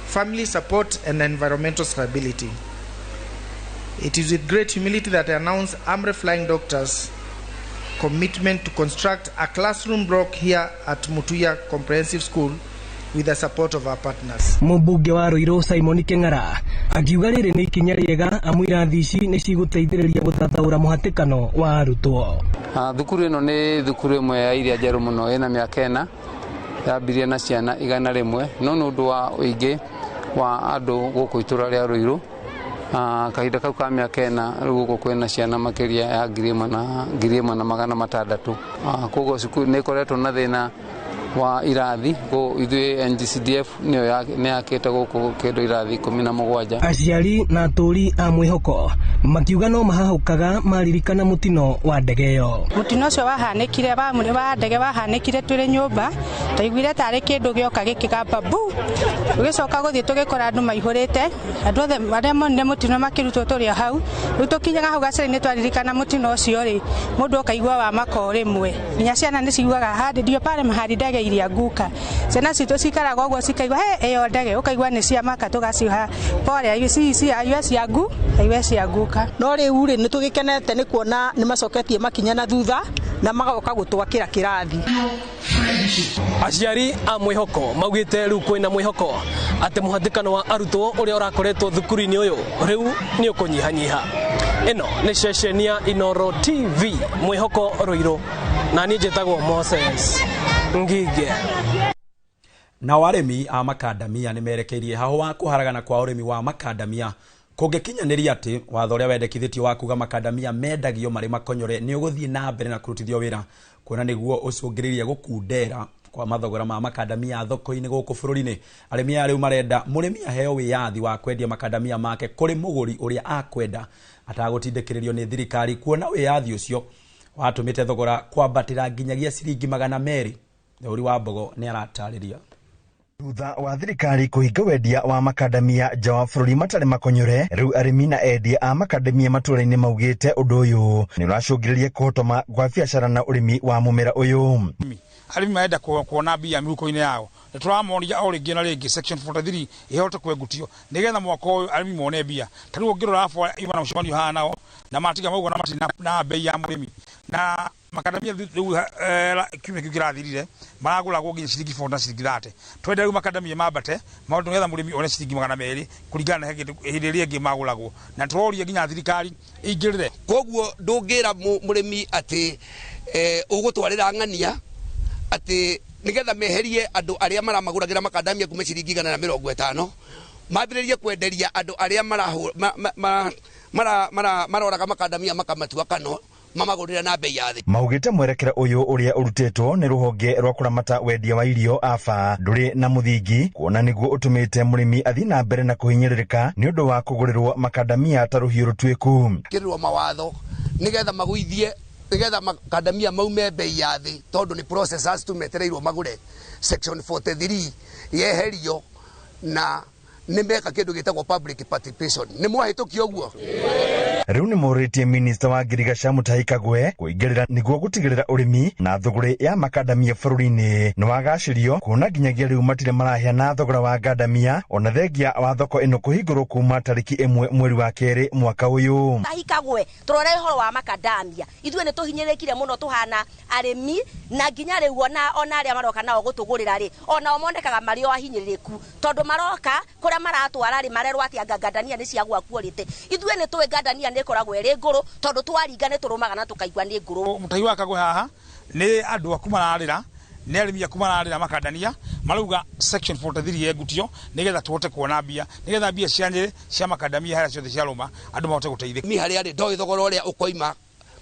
Speaker 18: family support and environmental stability. It is with great humility that I announce AMREF Flying Doctors' commitment to construct a classroom block here at Mutuya Comprehensive School with the support of our partners.
Speaker 17: Mũmbunge wa Ruiru Simon Keng'ara akiuga rĩrĩ nĩ ikinya rĩega amu irathi ici nĩ cigũteithĩrĩria gũthathaũra mũhatĩkano wa arutwo.
Speaker 19: Thukuru ĩno nĩ thukuru ĩmwe ya iria njerũ mũno, ĩna mĩaka 4, yambirie na ciana 100, no nĩ ũndũ wa ũingĩ wa andũ gũkũ itũra rĩa Ruiru, kahinda kau ka mĩaka 4 rĩu gũkũ kwĩna ciana makĩria ya 1,600. Koguo cukuru nĩ ĩkoretwo na thĩna wa irathi, ithuĩ NGCDF nĩyo nĩ yakĩte gũkũ kĩndũ irathi 17.
Speaker 17: Aciari na atũri a Mwĩhoko makiuga no mahahũkaga maririkana mũtino wa ndege ĩyo.
Speaker 20: Mũtino ũcio wahanĩkire wa ndege wahanĩkire twĩrĩ nyũmba, twaiguire tarĩ kĩndũ gĩoka gĩkĩgamba bu, tũgĩcoka gũthiĩ tũgĩkora andũ maihũrĩte, andũ othe arĩa monire mũtino makĩrutwo tũrĩ o hau. Rĩu tũkinyaga hau gacĩra-inĩ twaririkana mũtino ũcio rĩ, mũndũ ũkaigua wa maka o rĩmwe, nginya ciana nĩ ciugaga handi ndio pale mahali ndege iria nguka. Ciana citũ cikaraga ũguo cikaigua he ĩyo ndege, ũkaigua nĩ cia maka, tũgaciha pole ici iwe cia ngu iwe cia nguka.
Speaker 21: No rĩu rĩ nĩ tũgĩkenete nĩ kuona nĩ macoketie makinya na thutha na magoka gũtwakĩra kĩrathi.
Speaker 17: Aciari a Mwĩhoko maugĩte rĩu kwĩna mwĩhoko atĩ mũhatĩkano wa arutwo ũrĩa ũrakoretwo thukuru-inĩ ũyũ rĩu nĩ ũkũnyihanyiha. Ĩno nĩ ceceni ya Inooro TV Mwĩhoko Ruiru, na niĩ njĩtagwo Moses Ngige.
Speaker 1: Nao arĩmi a makandamia nĩ merekeirie haho wa kũharagana kwa ũrĩmi wa makandamia kũngĩkinyanĩria atĩ watho ũrĩa wendekithĩtio wa kuga makandamia mendagio marĩ makonyore nĩ ũgũthiĩ na mbere na kũrutithio wĩra, kuona nĩguo ũcũngĩrĩrie gũkundera kwa mathogora ma makandamia thoko-inĩ gũkũ bũrũri-inĩ. Arĩmi aya rĩu marenda mũrĩmi aheo wĩyathi wa kwendia makandamia make kũrĩ mũgũri ũrĩa akwenda atagũtindĩkĩrĩrio nĩ thirikari, kuona wĩyathi ũcio watũmĩte thogora kwambatĩra nginyagia ciringi 200. Theuri wa Mbogo nĩ aratarĩria.
Speaker 4: Thutha wa thirikari kũhinga wendia wa makadamia nja wa bũrũri matarĩ makonyore, rĩu arĩmi na endia a makadamia matũũra-inĩ maugĩte ũndũ ũyũ nĩ ũracũngĩrĩria kũhotoma kwa biacara na ũrĩmi wa mũmera ũyũ.
Speaker 8: Arĩmi marenda kuona mbia mĩhuko-inĩ yao, nĩ tũramoria o rĩngĩ na rĩngĩ section 43 ĩhote kwengutio nĩgetha mwaka ũyũ arĩmi mone mbia. Ta rĩu ũngĩrora AFWA ima na mũcemanio haha nao na matiga mauga na matirĩ na bei ya mũrĩmi na makadamia rĩu kiumia kĩu kĩrathirire maragũragwo nginya ciringi 40 na ciringi 30. Twenda rĩu makadamia mambate maũndũ nĩgetha mũrĩmi one ciringi 200 kũringana na hĩndĩ ĩrĩa ĩngĩ magũragwo, na tũroria nginya thirikari ĩingĩrĩre.
Speaker 9: Koguo ndũngĩra mũrĩmi atĩ ũgũtwarĩra ng'ania atĩ nĩgetha meherie andũ arĩa maramagũragĩra makadamia kuma ciringi 150 mambĩrĩrie kwenderia andũ arĩa maroraga makadamia makamatua kano mamagũrĩra na bei ya thĩ.
Speaker 4: Maugĩte mwerekera ũyũ ũrĩa ũrutĩtwo nĩ rũhonge rwa kũramata wendia wa irio AFA ndũrĩ na mũthingi, kuona nĩguo ũtũmĩte mũrĩmi athiĩ na mbere na kũhinyĩrĩrĩka nĩ ũndũ wa kũgũrĩrwo makadamia ta rũhiũ rũtuĩku.
Speaker 9: Kĩrĩrwo mawatho nĩgetha magũithie nĩgetha makadamia maume bei ya thĩ tondũ nĩ processors tu metereirwo magũre. Section 43 yeherio na nĩ meka kĩndũ gĩtagwo public participation. Nĩ mwahĩtũkia ũguo?
Speaker 4: Rĩu nĩ morĩtie minista wa ngirigaca Mutahi Kagwe kũingĩrĩra nĩguo gũtigĩrĩra ũrĩmi na thũgũrĩ ya makadamia bũrũri-inĩ nĩ wagacĩrio, kuona nginyagia rĩu matirĩ maraheana thogora wa ngandamia ona thengia wa thoko ĩno kũhingũrwo kuma tarĩki 1 mweri wa 2 mwaka ũyũ.
Speaker 10: Mutahi Kagwe tũrore ũhoro wa makadamia, ithuĩ nĩ tũhinyĩrĩkire mũno tũhana arĩmi na nginya rĩu ona arĩa maroka nao gũtũgũrĩra rĩ onao monekaga marĩ o ahinyĩrĩrĩku tondũ maroka kũrĩa maratwara rĩ marerwo atĩ anga ngandania nĩ cia gwakuo rĩte. Ithuĩ nĩ tũĩ ngandania nĩ ĩkoragwo ĩrĩ ngũrũ tondũ twaringa nĩ tũrũmaga na tũkaigua nĩ ngũrũ.
Speaker 8: Mutahi wa Kagwe haha nĩ andũ aku mararĩra, nĩ arĩmi aku mararĩra makadania marauga section 43 yengutio nĩgetha tũhote kuona mbia, nĩgetha mbia cia Nyĩrĩ cia makadamia harĩa ciothe ciarũma andũ mahote gũteithĩka.
Speaker 9: Mi harĩa rĩ ndoĩ thogora ũrĩa ũkoima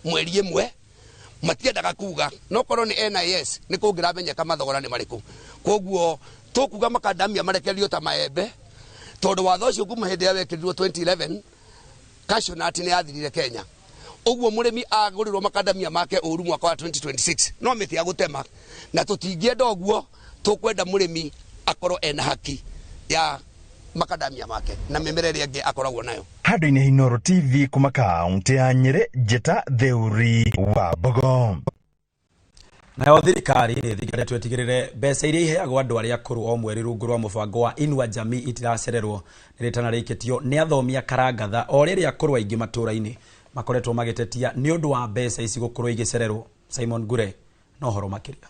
Speaker 9: mweri ĩmwe matiendaga kuga, no korwo nĩ NIS nĩ kũngĩramenyeka mathogora nĩ marĩkũ. Koguo tũkuga makadamia marekererio ta maembe tondũ watho ũcio kuma hĩndĩ ĩrĩa wekĩrirwo 2011 cashew nut nĩ yathirire Kenya. Ũguo mũrĩmi agũrĩrwo makadamia make ũru mwaka wa 2026 no mĩtĩ ya gũtema, na tũtingĩenda ũguo. Tũkwenda mũrĩmi akorwo ena haki ya makadamia make na mĩmera ĩrĩa ĩngĩ akoragwo nayo.
Speaker 4: Handũ-inĩ Inooro TV kuma kaunti ya Nyĩrĩ, Njĩta Theuri wa Mbogo.
Speaker 1: Nayo thirikari nĩ ĩthingatĩtwo ĩtigĩrĩre mbeca iria iheagwo andũ arĩa akũrũ o mweri rungu rwa mũbango wa Inua Jamii itiracererwo nĩ rĩtana rĩikĩtio nĩ athomi a Karangatha o rĩrĩa akũrũ aingĩ matũũra-inĩ makoretwo magĩtetia nĩ ũndũ wa mbeca ici gũkorwo igĩcererwo. Simon Ngure na ũhoro makĩria.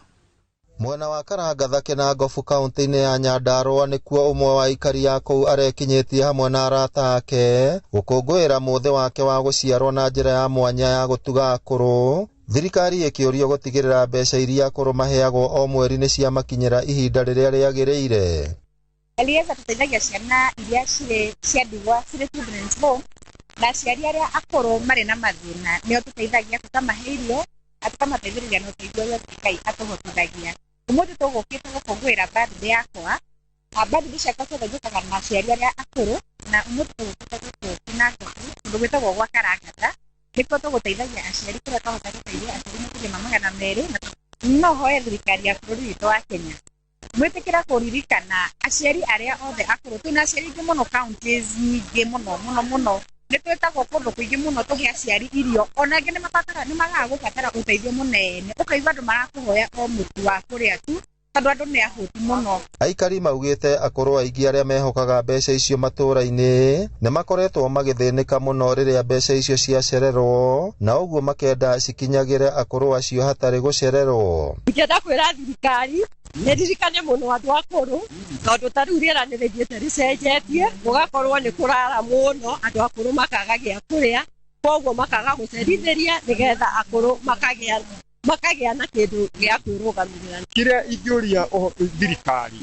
Speaker 22: Mwena wa Karangatha Kĩnangobu kaunti-inĩ ya Nyandarua nĩkuo ũmwe wa aikari a kũu arekinyĩtie hamwe na arata ake gũkũngũĩra mũthĩ wake wa gũciarwo na njĩra ya mwanya ya gũtuga akũrũ. Thirikari ĩkĩũrio gũtigĩrĩra mbeca iria akũrũ maheagwo o mweri nĩ ciamakinyĩra ihinda rĩrĩa rĩagĩrĩire.
Speaker 23: Elieza tũteithagia ciana iria cirĩ cia ndigwa cirĩ children's home na aciari arĩa akũrũ marĩ na mathĩna nĩo tũteithagia tũkamahe irio na tũkamateithĩrĩria na ũteithio ũrĩa Ngai atũhotithagia. Ũmũthĩ tũgũkĩte gũkũngũĩra birthday yakwa. Birthday ciakwa ciothe njũkaga na aciari arĩa akũrũ na ũmũthĩ tũgũkĩte gũkũ Kĩnangobu kũndũ gwĩtagwo gwa Karangatha nĩkuo tũgũteithagia aciari kũrĩa twahota gũteithia aciari makĩria ma 200. No hoe thirikari ya bũrũri witũ wa Kenya mwĩtĩkĩra kũririkana aciari arĩa othe akũrũ. Twĩna aciari aingĩ mũno counties nyingĩ mũno mũno mũno, nĩ twĩtagwo kũndũ kũingĩ mũno tũhe aciari irio, ona angĩ nĩ magaga gũbatara ũteithio mũnene, ũkaigua andũ marakũhoya o mũtu wa kũrĩa tu tondũ andũ nĩ ahũtu mũno.
Speaker 22: Aikari maugĩte akũrũ aingĩ arĩa mehokaga mbeca icio matũũra-inĩ nĩ makoretwo magĩthĩnĩka mũno rĩrĩa mbeca icio ciacererwo, na ũguo makenda cikinyagĩre akũrũ acio hatarĩ gũcererwo.
Speaker 24: Ingĩenda kwĩra thirikari nĩ ririkane mũno andũ akũrũ tondũ ta rĩu rĩera nĩ rĩthiĩte rĩcenjetie, gũgakorwo nĩ kũrara mũno, andũ akũrũ makaga gĩa kũrĩa, koguo makaga gũcerithĩria nĩgetha akũrũ makagĩa na kĩndũ gĩa kwĩrũgamĩrĩra.
Speaker 25: Kĩrĩa ingĩũria thirikari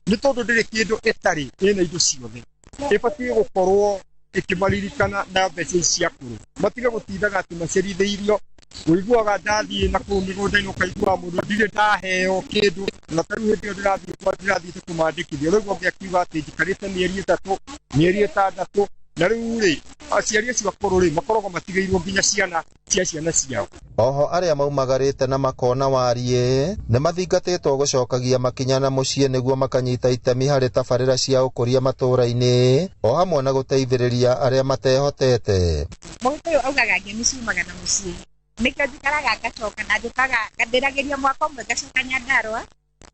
Speaker 25: nĩ tondũ ndĩrĩ kĩndũ ĩtarĩ ĩna indo ciothe, ĩbatiĩ gũkorwo ĩkĩmaririkana na mbeca ici cia akũrũ, matige gũtindaga atĩ macerithĩirio. Ũiguaga ndathiĩ na kũu mĩgũnda-inĩ ũkaigua mũndũ ndirĩ ndaheo kĩndũ, na ta rĩu hĩndĩ ĩyo ndĩrathiĩte kũmandĩkithia, ũraigua ũngĩ akiuga atĩ njikarĩte mĩeri 3 mĩeri 6 Na rĩu rĩ, aciari acio akũrũ rĩ, makoragwo matigĩirwo nginya ciana cia ciana ciao.
Speaker 22: Oho arĩa maumagarĩte na makona wariĩ nĩ mathingatĩtwo gũcokagia makinya na mũciĩ nĩguo makanyita itemi harĩ tabarĩra cia ũkũria matũũra-inĩ o hamwe na gũteithĩrĩria arĩa matehotete.
Speaker 23: Mũgĩkũyũ augaga ngemi ciumaga na mũciĩ, nĩkĩo njikaraga ngacoka na njũkaga ndĩragĩria mwaka ũmwe ngacoka Nyandarũa,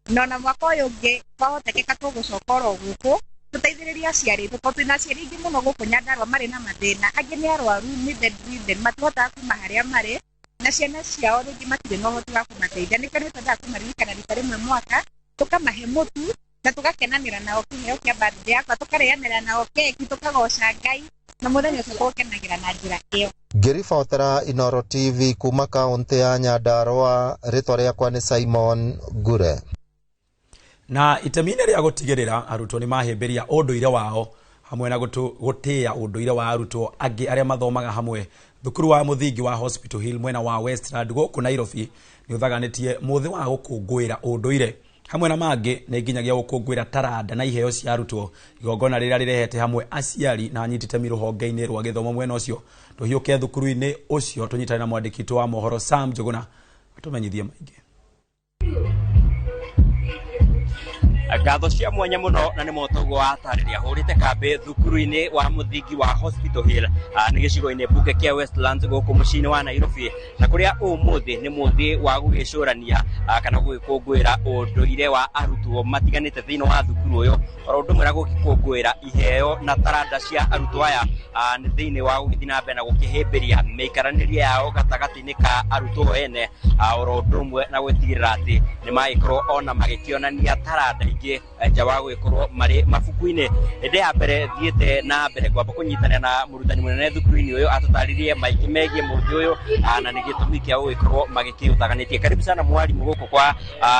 Speaker 23: na ona mwaka ũyũ ũngĩ kwahotekeka tũgũcoka oro gũkũ tũteithĩrĩrie aciari aitũ, tondũ twĩna aciari aingĩ mũno gũkũ Nyandarũa marĩ na mathĩna, angĩ nĩ arwaru, nĩ bedridden, matihotaga kuma harĩa marĩ, na ciana ciao rĩngĩ matirĩ na ũhoti wa kũmateithia. Nĩkĩo nĩ twendaga kũmaririkana rita rĩmwe mwaka, tũkamahe mũtu na tũgakenanĩra nao kĩheo kĩa birthday yakwa, tũkarĩanĩra nao keki, tũkagoca Ngai, na mũthenya ũcio tũkenagĩra na njĩra ĩyo.
Speaker 22: Ngĩribotera Inooro TV kuma kaũntĩ ya Nyandarũa, rĩtwa rĩakwa nĩ Simon Ngure.
Speaker 1: Na itemi-inĩ rĩa gũtigĩrĩra arutwo nĩ mahĩmbĩria ũndũire wao hamwe na gũtĩĩa ũndũire wa arutwo angĩ arĩa mathomaga hamwe, thukuru wa mũthingi wa Hospital Hill mwena wa Westland gũkũ Nairobi nĩ ũthaganĩtie mũthĩ wa gũkũngũĩra ũndũire hamwe na mangĩ nĩ nginyagia gũkũngũĩra taranda na iheo cia arutwo, igongona rĩrĩa rĩrehete hamwe aciari na anyiti itemi rũhonge-inĩ rwa gĩthomo mwena ũcio. Tũhiũke thukuru-inĩ ũcio tũnyitane na mwandĩki witũ wa mohoro Sam Njuguna atũmenyithie maingĩ.
Speaker 3: Ngatho cia mwanya muno na nĩ motoguo wa atarĩria hũrĩte kambĩ thukuru-inĩ wa mũthingi wa Hospital Hill nĩ gĩcigo-inĩ mbunge kĩa Westlands gũkũ mũciĩ-inĩ wa Nairobi, na kũrĩa ũmũthĩ nĩ mũthĩ wa gũgĩcũrania kana gũgĩkũngũĩra ũndũire wa arutwo matiganĩte thĩinĩ wa thukuru ũyũ, oro ũndũ ũmwe na gũgĩkũngũĩra iheo na taranda cia arutwo aya nĩ thĩinĩ wa gũgĩthiĩ na mbere na gũkĩhĩmbĩria mĩikaranĩrie yao gatagatĩ-inĩ ka arutwo ene, oro ũndũ ũmwe na gũtigĩrĩra atĩ nĩ magĩkorwo ona magĩkĩonania taranda ingĩ nja wa gũgĩkorwo marĩ mabuku-inĩ. Hĩndĩ ya mbere thiĩte na mbere kwamba kũnyitanĩra na mũrutani mũnene thukuru-inĩ ũyũ atũtarĩrie maingĩ megiĩ mũthĩ ũyũ na nĩ gĩtũmi kĩa gũgĩkorwo magĩkĩũthaganĩtie. Karibu sana mwarimu gũkũ kwa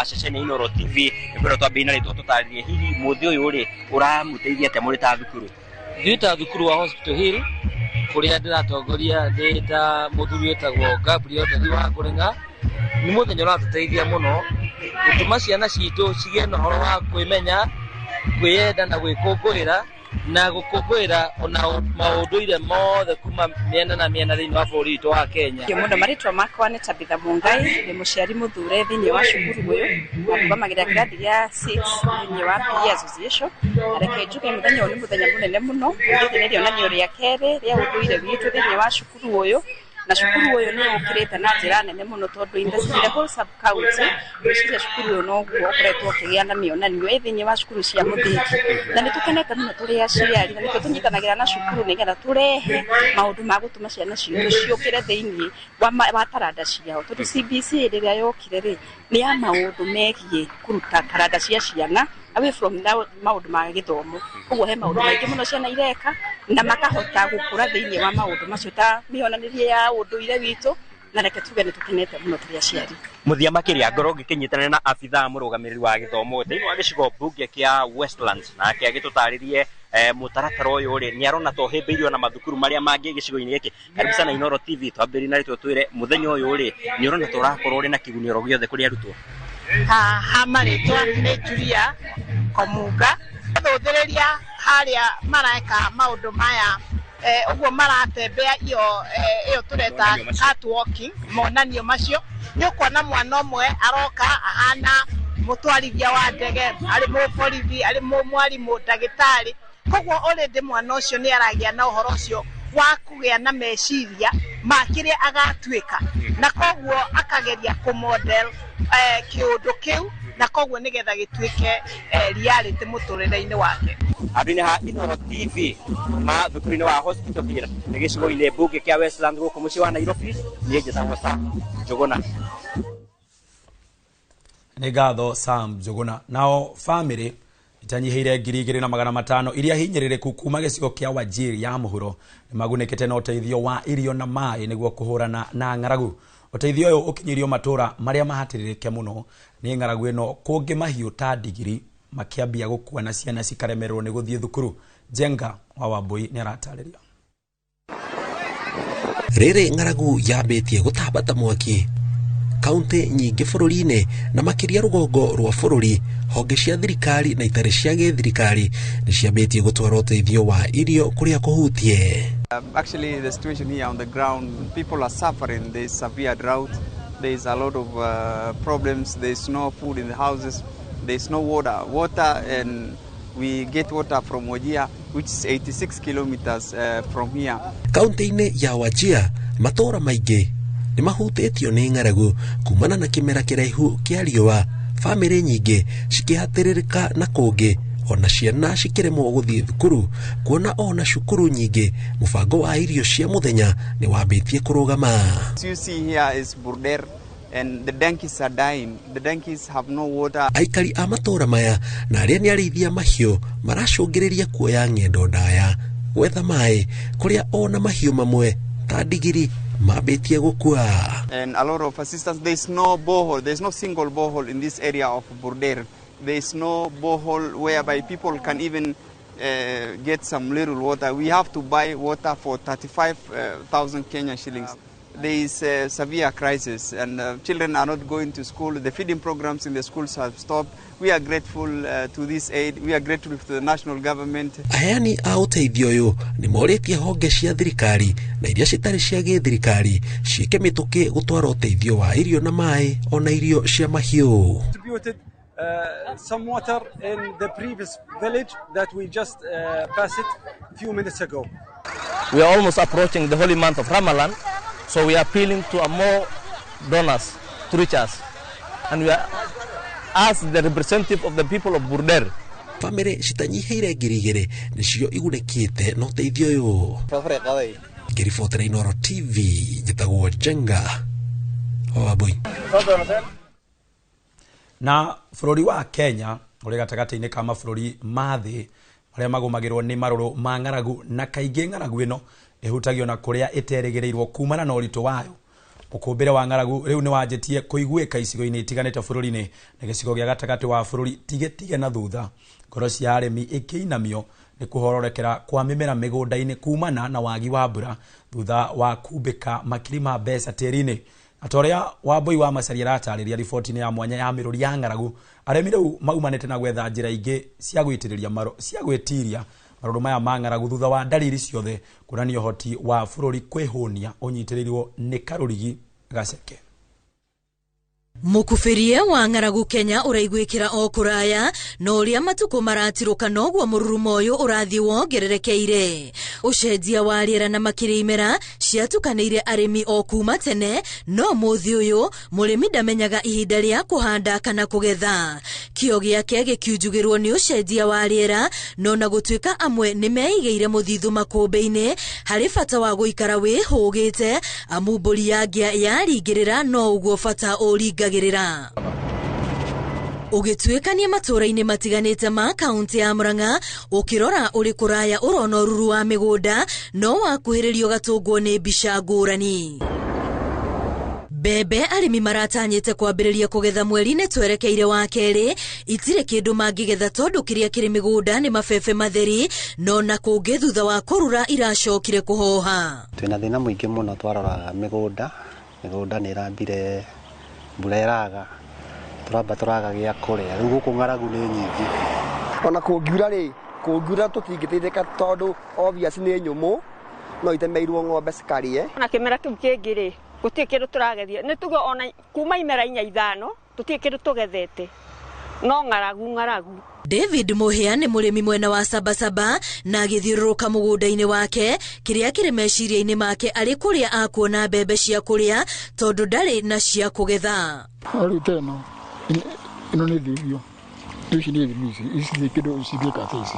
Speaker 3: ceceni ya Inooro TV. Nĩkwĩrwo twambĩrĩrie na rĩtwa tũtarĩrie hihi mũthĩ ũyũ rĩ ũramũteithia atĩa mũrĩ ta thukuru?
Speaker 7: Ithuĩ ta thukuru wa Hospital Hill kũrĩa ndĩratongoria ndĩ ta mũthuri wĩtagwo Gabriel Ndathi wa Ngũrĩng'a, nĩ mũthenya ũratũteithia mũno gũtũma ciana citũ cigĩe na ũhoro wa kwĩmenya, kwĩyenda na gwĩkũngũĩra, na gũkũngũĩra ona maũndũire mothe kuma mĩena na mĩena thĩinĩ wa bũrũri witũ wa Kenya.
Speaker 11: Mũno marĩtwa makwa nĩ Tabitha Mungai, ndĩ mũciari mũthure thĩinĩ wa cukuru ũyũ na ndũgamagĩrĩra kĩrathi gĩa 6 thĩinĩ wa PE Association. Na reke njuge mũthenya ũyũ nĩ mũthenya mũnene mũno, rĩrĩ nĩ rĩonanio rĩa kerĩ rĩa ũndũire witũ thĩinĩ wa cukuru ũyũ, na cukuru ũyũ nĩ ũkĩrĩte na njĩra nene mũno tondũ in the whole sub county ngwĩciria cukuru ũyũ noguo ũkoretwo ũkĩgĩa na mĩonanio ĩ thĩinĩ wa cukuru cia mũthingi, na nĩ tũkenete mũno tũrĩ aciari na nĩkĩo tũnyitanagĩra na cukuru nĩgetha tũrehe maũndũ ma gũtũma ciana citũ ciũkĩre thĩinĩ wa taranda ciao, tondũ CBC rĩrĩa yokire rĩ nĩ ya maũndũ megiĩ kũruta taranda cia ciana away from maũndũ ma gĩthomo. Koguo he maũndũ maingĩ mũno ciana ireka na makahota gũkũra thĩinĩ wa maũndũ macio ta mĩonanĩrie ya ũndũire witũ, na reke tuge nĩ tũkenete mũno tũrĩ aciari.
Speaker 3: Mũthia makĩria ngorwo ngĩkĩnyitanĩra na abithaa mũrũgamĩrĩri wa gĩthomo thĩinĩ wa gĩcigo mbunge kĩa Westlands, nake agĩtũtarĩrie mũtaratara ũyũ rĩ nĩ arona to hĩmbĩirio na mathukuru marĩa mangĩ gĩcigo-inĩ gĩkĩ. Karibu sana Inooro TV, twambĩrĩrie na rĩtwa twĩre mũthenya ũyũ rĩ nĩ ũrona ta ũrakorwo ũrĩ na kĩguni oro gĩothe kũrĩ arutwo?
Speaker 13: Ha marĩtwa nĩ Julia Komunga. Thũthĩrĩria harĩa mareka maũndũ maya ũguo maratembea iyo ĩyo tũreta catwalking, monanio macio, nĩ ũkuona mwana ũmwe aroka ahana mũtwarithia wa ndege, arĩ mũborithi, arĩ mwarimũ, ndagĩtarĩ. Koguo already mwana ũcio nĩ aragĩa na ũhoro ũcio wa kũgĩa na meciria ma kĩrĩa agatuĩka, na koguo akageria kũmodel kĩũndũ kĩu, na koguo nĩgetha gĩtuĩke reality mũtũrĩre-inĩ wake.
Speaker 3: Handũ-inĩ ha Inooro TV ma thukuru-inĩ wa Hospital Hill nĩ gĩcigo-inĩ mbunge kĩa Westlands gũkũ mũciĩ wa Nairobi, niĩ njĩtagwo Sam Njuguna.
Speaker 1: Nĩ ngatho Sam Njuguna. Nao bamĩrĩ itanyihĩire 2500 iria hinyĩrĩrĩku kuma gĩcigo kĩa Wajir ya mũhuro nĩ magunĩkĩte na ũteithio wa irio na maĩ nĩguo kũhũrana na ng'aragu. Ũteithio ũyũ ũkinyĩrio matũra marĩa mahatĩrĩrĩke mũno nĩ ng'aragu ĩno, kũngĩ mahiũ ta ndigiri makĩambia gũkua na ciana cikaremererwo nĩ gũthiĩ thukuru. Jenga wa Wambui nĩ aratarĩria.
Speaker 14: Rĩrĩ ng'aragu yambĩtie gũtamba ta mwaki,
Speaker 2: Kaunti nyingĩ bũrũri-inĩ na makĩria rũgongo rwa bũrũri, honge cia thirikari na itarĩ cia gĩthirikari nĩ ciambĩtie gũtwara ũteithio wa irio kũrĩa kũhutie.
Speaker 5: Actually, the situation here on the ground, people are suffering. There is severe drought. There is a lot of problems. There is no food in the houses. There is no water. Water, and we get water from Wajir, which is 86 kilometers from here.
Speaker 2: Kaunti-inĩ ya Wajir, matũũra maingĩ nĩ mahutĩtio nĩ ng'aragu kumana na kĩmera kĩraihu kĩa riũa, bamĩrĩ nyingĩ cikĩhatĩrĩrĩka na kũngĩ ona ciana cikĩremwo gũthiĩ thukuru, kuona ona cukuru nyingĩ mũbango wa irio cia mũthenya nĩ wambĩtie kũrũgama.
Speaker 5: As you see here is Burder, and the donkeys are dying. The donkeys have no water.
Speaker 2: Aikari a matũũra maya na arĩa nĩ arĩithia mahiũ maracũngĩrĩria kuoya ng'endo ndaya gwetha maĩ kũrĩa ona mahiũ mamwe ta ndigiri mambĩtie gũkua.
Speaker 5: And a lot of assistance. There is no borehole. There is no single borehole in this area of Burder. There is no borehole whereby people can even get some little water. We have to buy water for 35,000 Kenya shillings. There is a severe crisis, and children are not going to school. The feeding programs in the schools have stopped. We are grateful to this aid. We are grateful to the national government.
Speaker 2: Aheani a ũteithio ũyũ nĩ morĩtie honge cia thirikari na iria citarĩ cia gĩthirikari ciĩke mĩtũkĩ gũtwara ũteithio wa irio na maĩ ona irio cia mahiũ.
Speaker 12: Distributed some water in the previous village that we just passed it a few minutes ago.
Speaker 14: We are almost approaching the holy month of Ramadan, so we are appealing to more donors to reach us. And we are, as the representative of the people of Burder,
Speaker 2: Bamĩrĩ citanyihĩire 2,000 nĩcio igunĩkĩte na ũteithio ũyũ. Ngĩribotera Inooro TV, njĩtagwo Njenga Wambui.
Speaker 1: Na bũrũri wa Kenya ũrĩ gatagatĩ-inĩ ka mabũrũri ma thĩ marĩa magũmagĩrwo nĩ marũrũ ma ng'aragu, na kaingĩ ng'aragu ĩno ĩhutagio na kũrĩa ĩterĩgĩrĩirwo kumana na ũritũ wayo. Mũkũmbĩre wa ng'aragu rĩu nĩ wanjĩtie kũiguĩka icigo-inĩ itiganĩte bũrũri-inĩ na gĩcigo gĩa gatagatĩ wa bũrũri tigĩtige na thutha. Ngoro cia arĩmi ikĩinamio nĩ kũhororekera kwa mĩmera mĩgũnda-inĩ kumana na wagi wa mbura thutha wa kumbĩka makiri ma mbeca tĩri-inĩ. Na ta ũrĩa Wambui wa Macharia aratarĩria riboti-inĩ ya mwanya ya mĩrũri ya ng'aragu, arĩmi rĩu maumanĩte na gwetha njĩra ingĩ cia gwĩtĩrĩria cia gwĩtiria marũrũ maya ma ng'aragu thutha wa ndariri ciothe kuonania ũhoti wa bũrũri kwĩhũnia ũnyitĩrĩirwo nĩ Karũrigi Gaceke.
Speaker 16: Mũkubirie wa ng'aragu Kenya ũraiguĩkĩra o kũraya, na ũrĩa matukũ maratirũka noguo mũrurumo ũyũ ũrathiĩ wongererekeire. Ũcenjia wa rĩera na makĩria imera ciatukanĩire arĩmi o kuma tene, no mũthĩ ũyũ mũrĩmi ndamenyaga ihinda rĩa kũhanda kana kũgetha. Kĩo gĩake gĩkiunjugĩrwo nĩ ũcenjia wa rĩera, no na gũtuĩka amwe nĩ meigĩire mũthithũ makũmbĩ-inĩ, harĩ bata wa gũikara wĩhũgĩte, amu mbũri ya ngĩa yaringĩrĩra no ũguo bata ũringagĩrĩra. Ũgĩtuĩkania matũũra-inĩ matiganĩte ma kaunti ya Murang'a, ũkĩrora ũrĩ kũraya ũrona ũruru wa mĩgũnda, no wakuhĩrĩrio gatũngwo nĩ mbica ngũrani. Mbembe arĩmi maratanyĩte kwambĩrĩria kũgetha mweri-inĩ twerekeire wa kerĩ, itirĩ kĩndũ mangĩgetha tondũ kĩrĩa kĩrĩ mĩgũnda nĩ mabebe matheri, no na kũngĩ thutha wa kũrura iracokire kũhoha.
Speaker 26: Twĩna thĩna mũingĩ mũno twaroraga mĩgũnda, mĩgũnda nĩ ĩrambire mbura ĩraga, tũramba tũraga gĩa kũrĩa, rĩu gũkũ ng'aragu nĩ nyingĩ.
Speaker 27: Ona kũngiura rĩ, kũngiura tũtingĩteithĩka tondũ obvious nĩ nyũmũ, no itemeirwo ng'ombe cikarĩe.
Speaker 28: Ona kĩmera kĩu kĩngĩ rĩ, gũtirĩ kĩndũ tũragethire, nĩ tuge ona kuma imera 4 5 tũtirĩ kĩndũ tũgethete, no ng'aragu ng'aragu.
Speaker 16: David Muhia nĩ mũrĩmi mwena wa Sabasaba na agĩthiũrũrũka mũgũnda-inĩ wake, kĩrĩa kĩrĩ meciria-inĩ make arĩ kũrĩa akuona mbembe cia kũrĩa tondũ ndarĩ na cia kũgetha.
Speaker 29: Rĩu ta ĩno ĩno nĩ thiru biũ, ici nĩ thiru ici, ici nĩ kĩndũ cingĩka atĩa ici.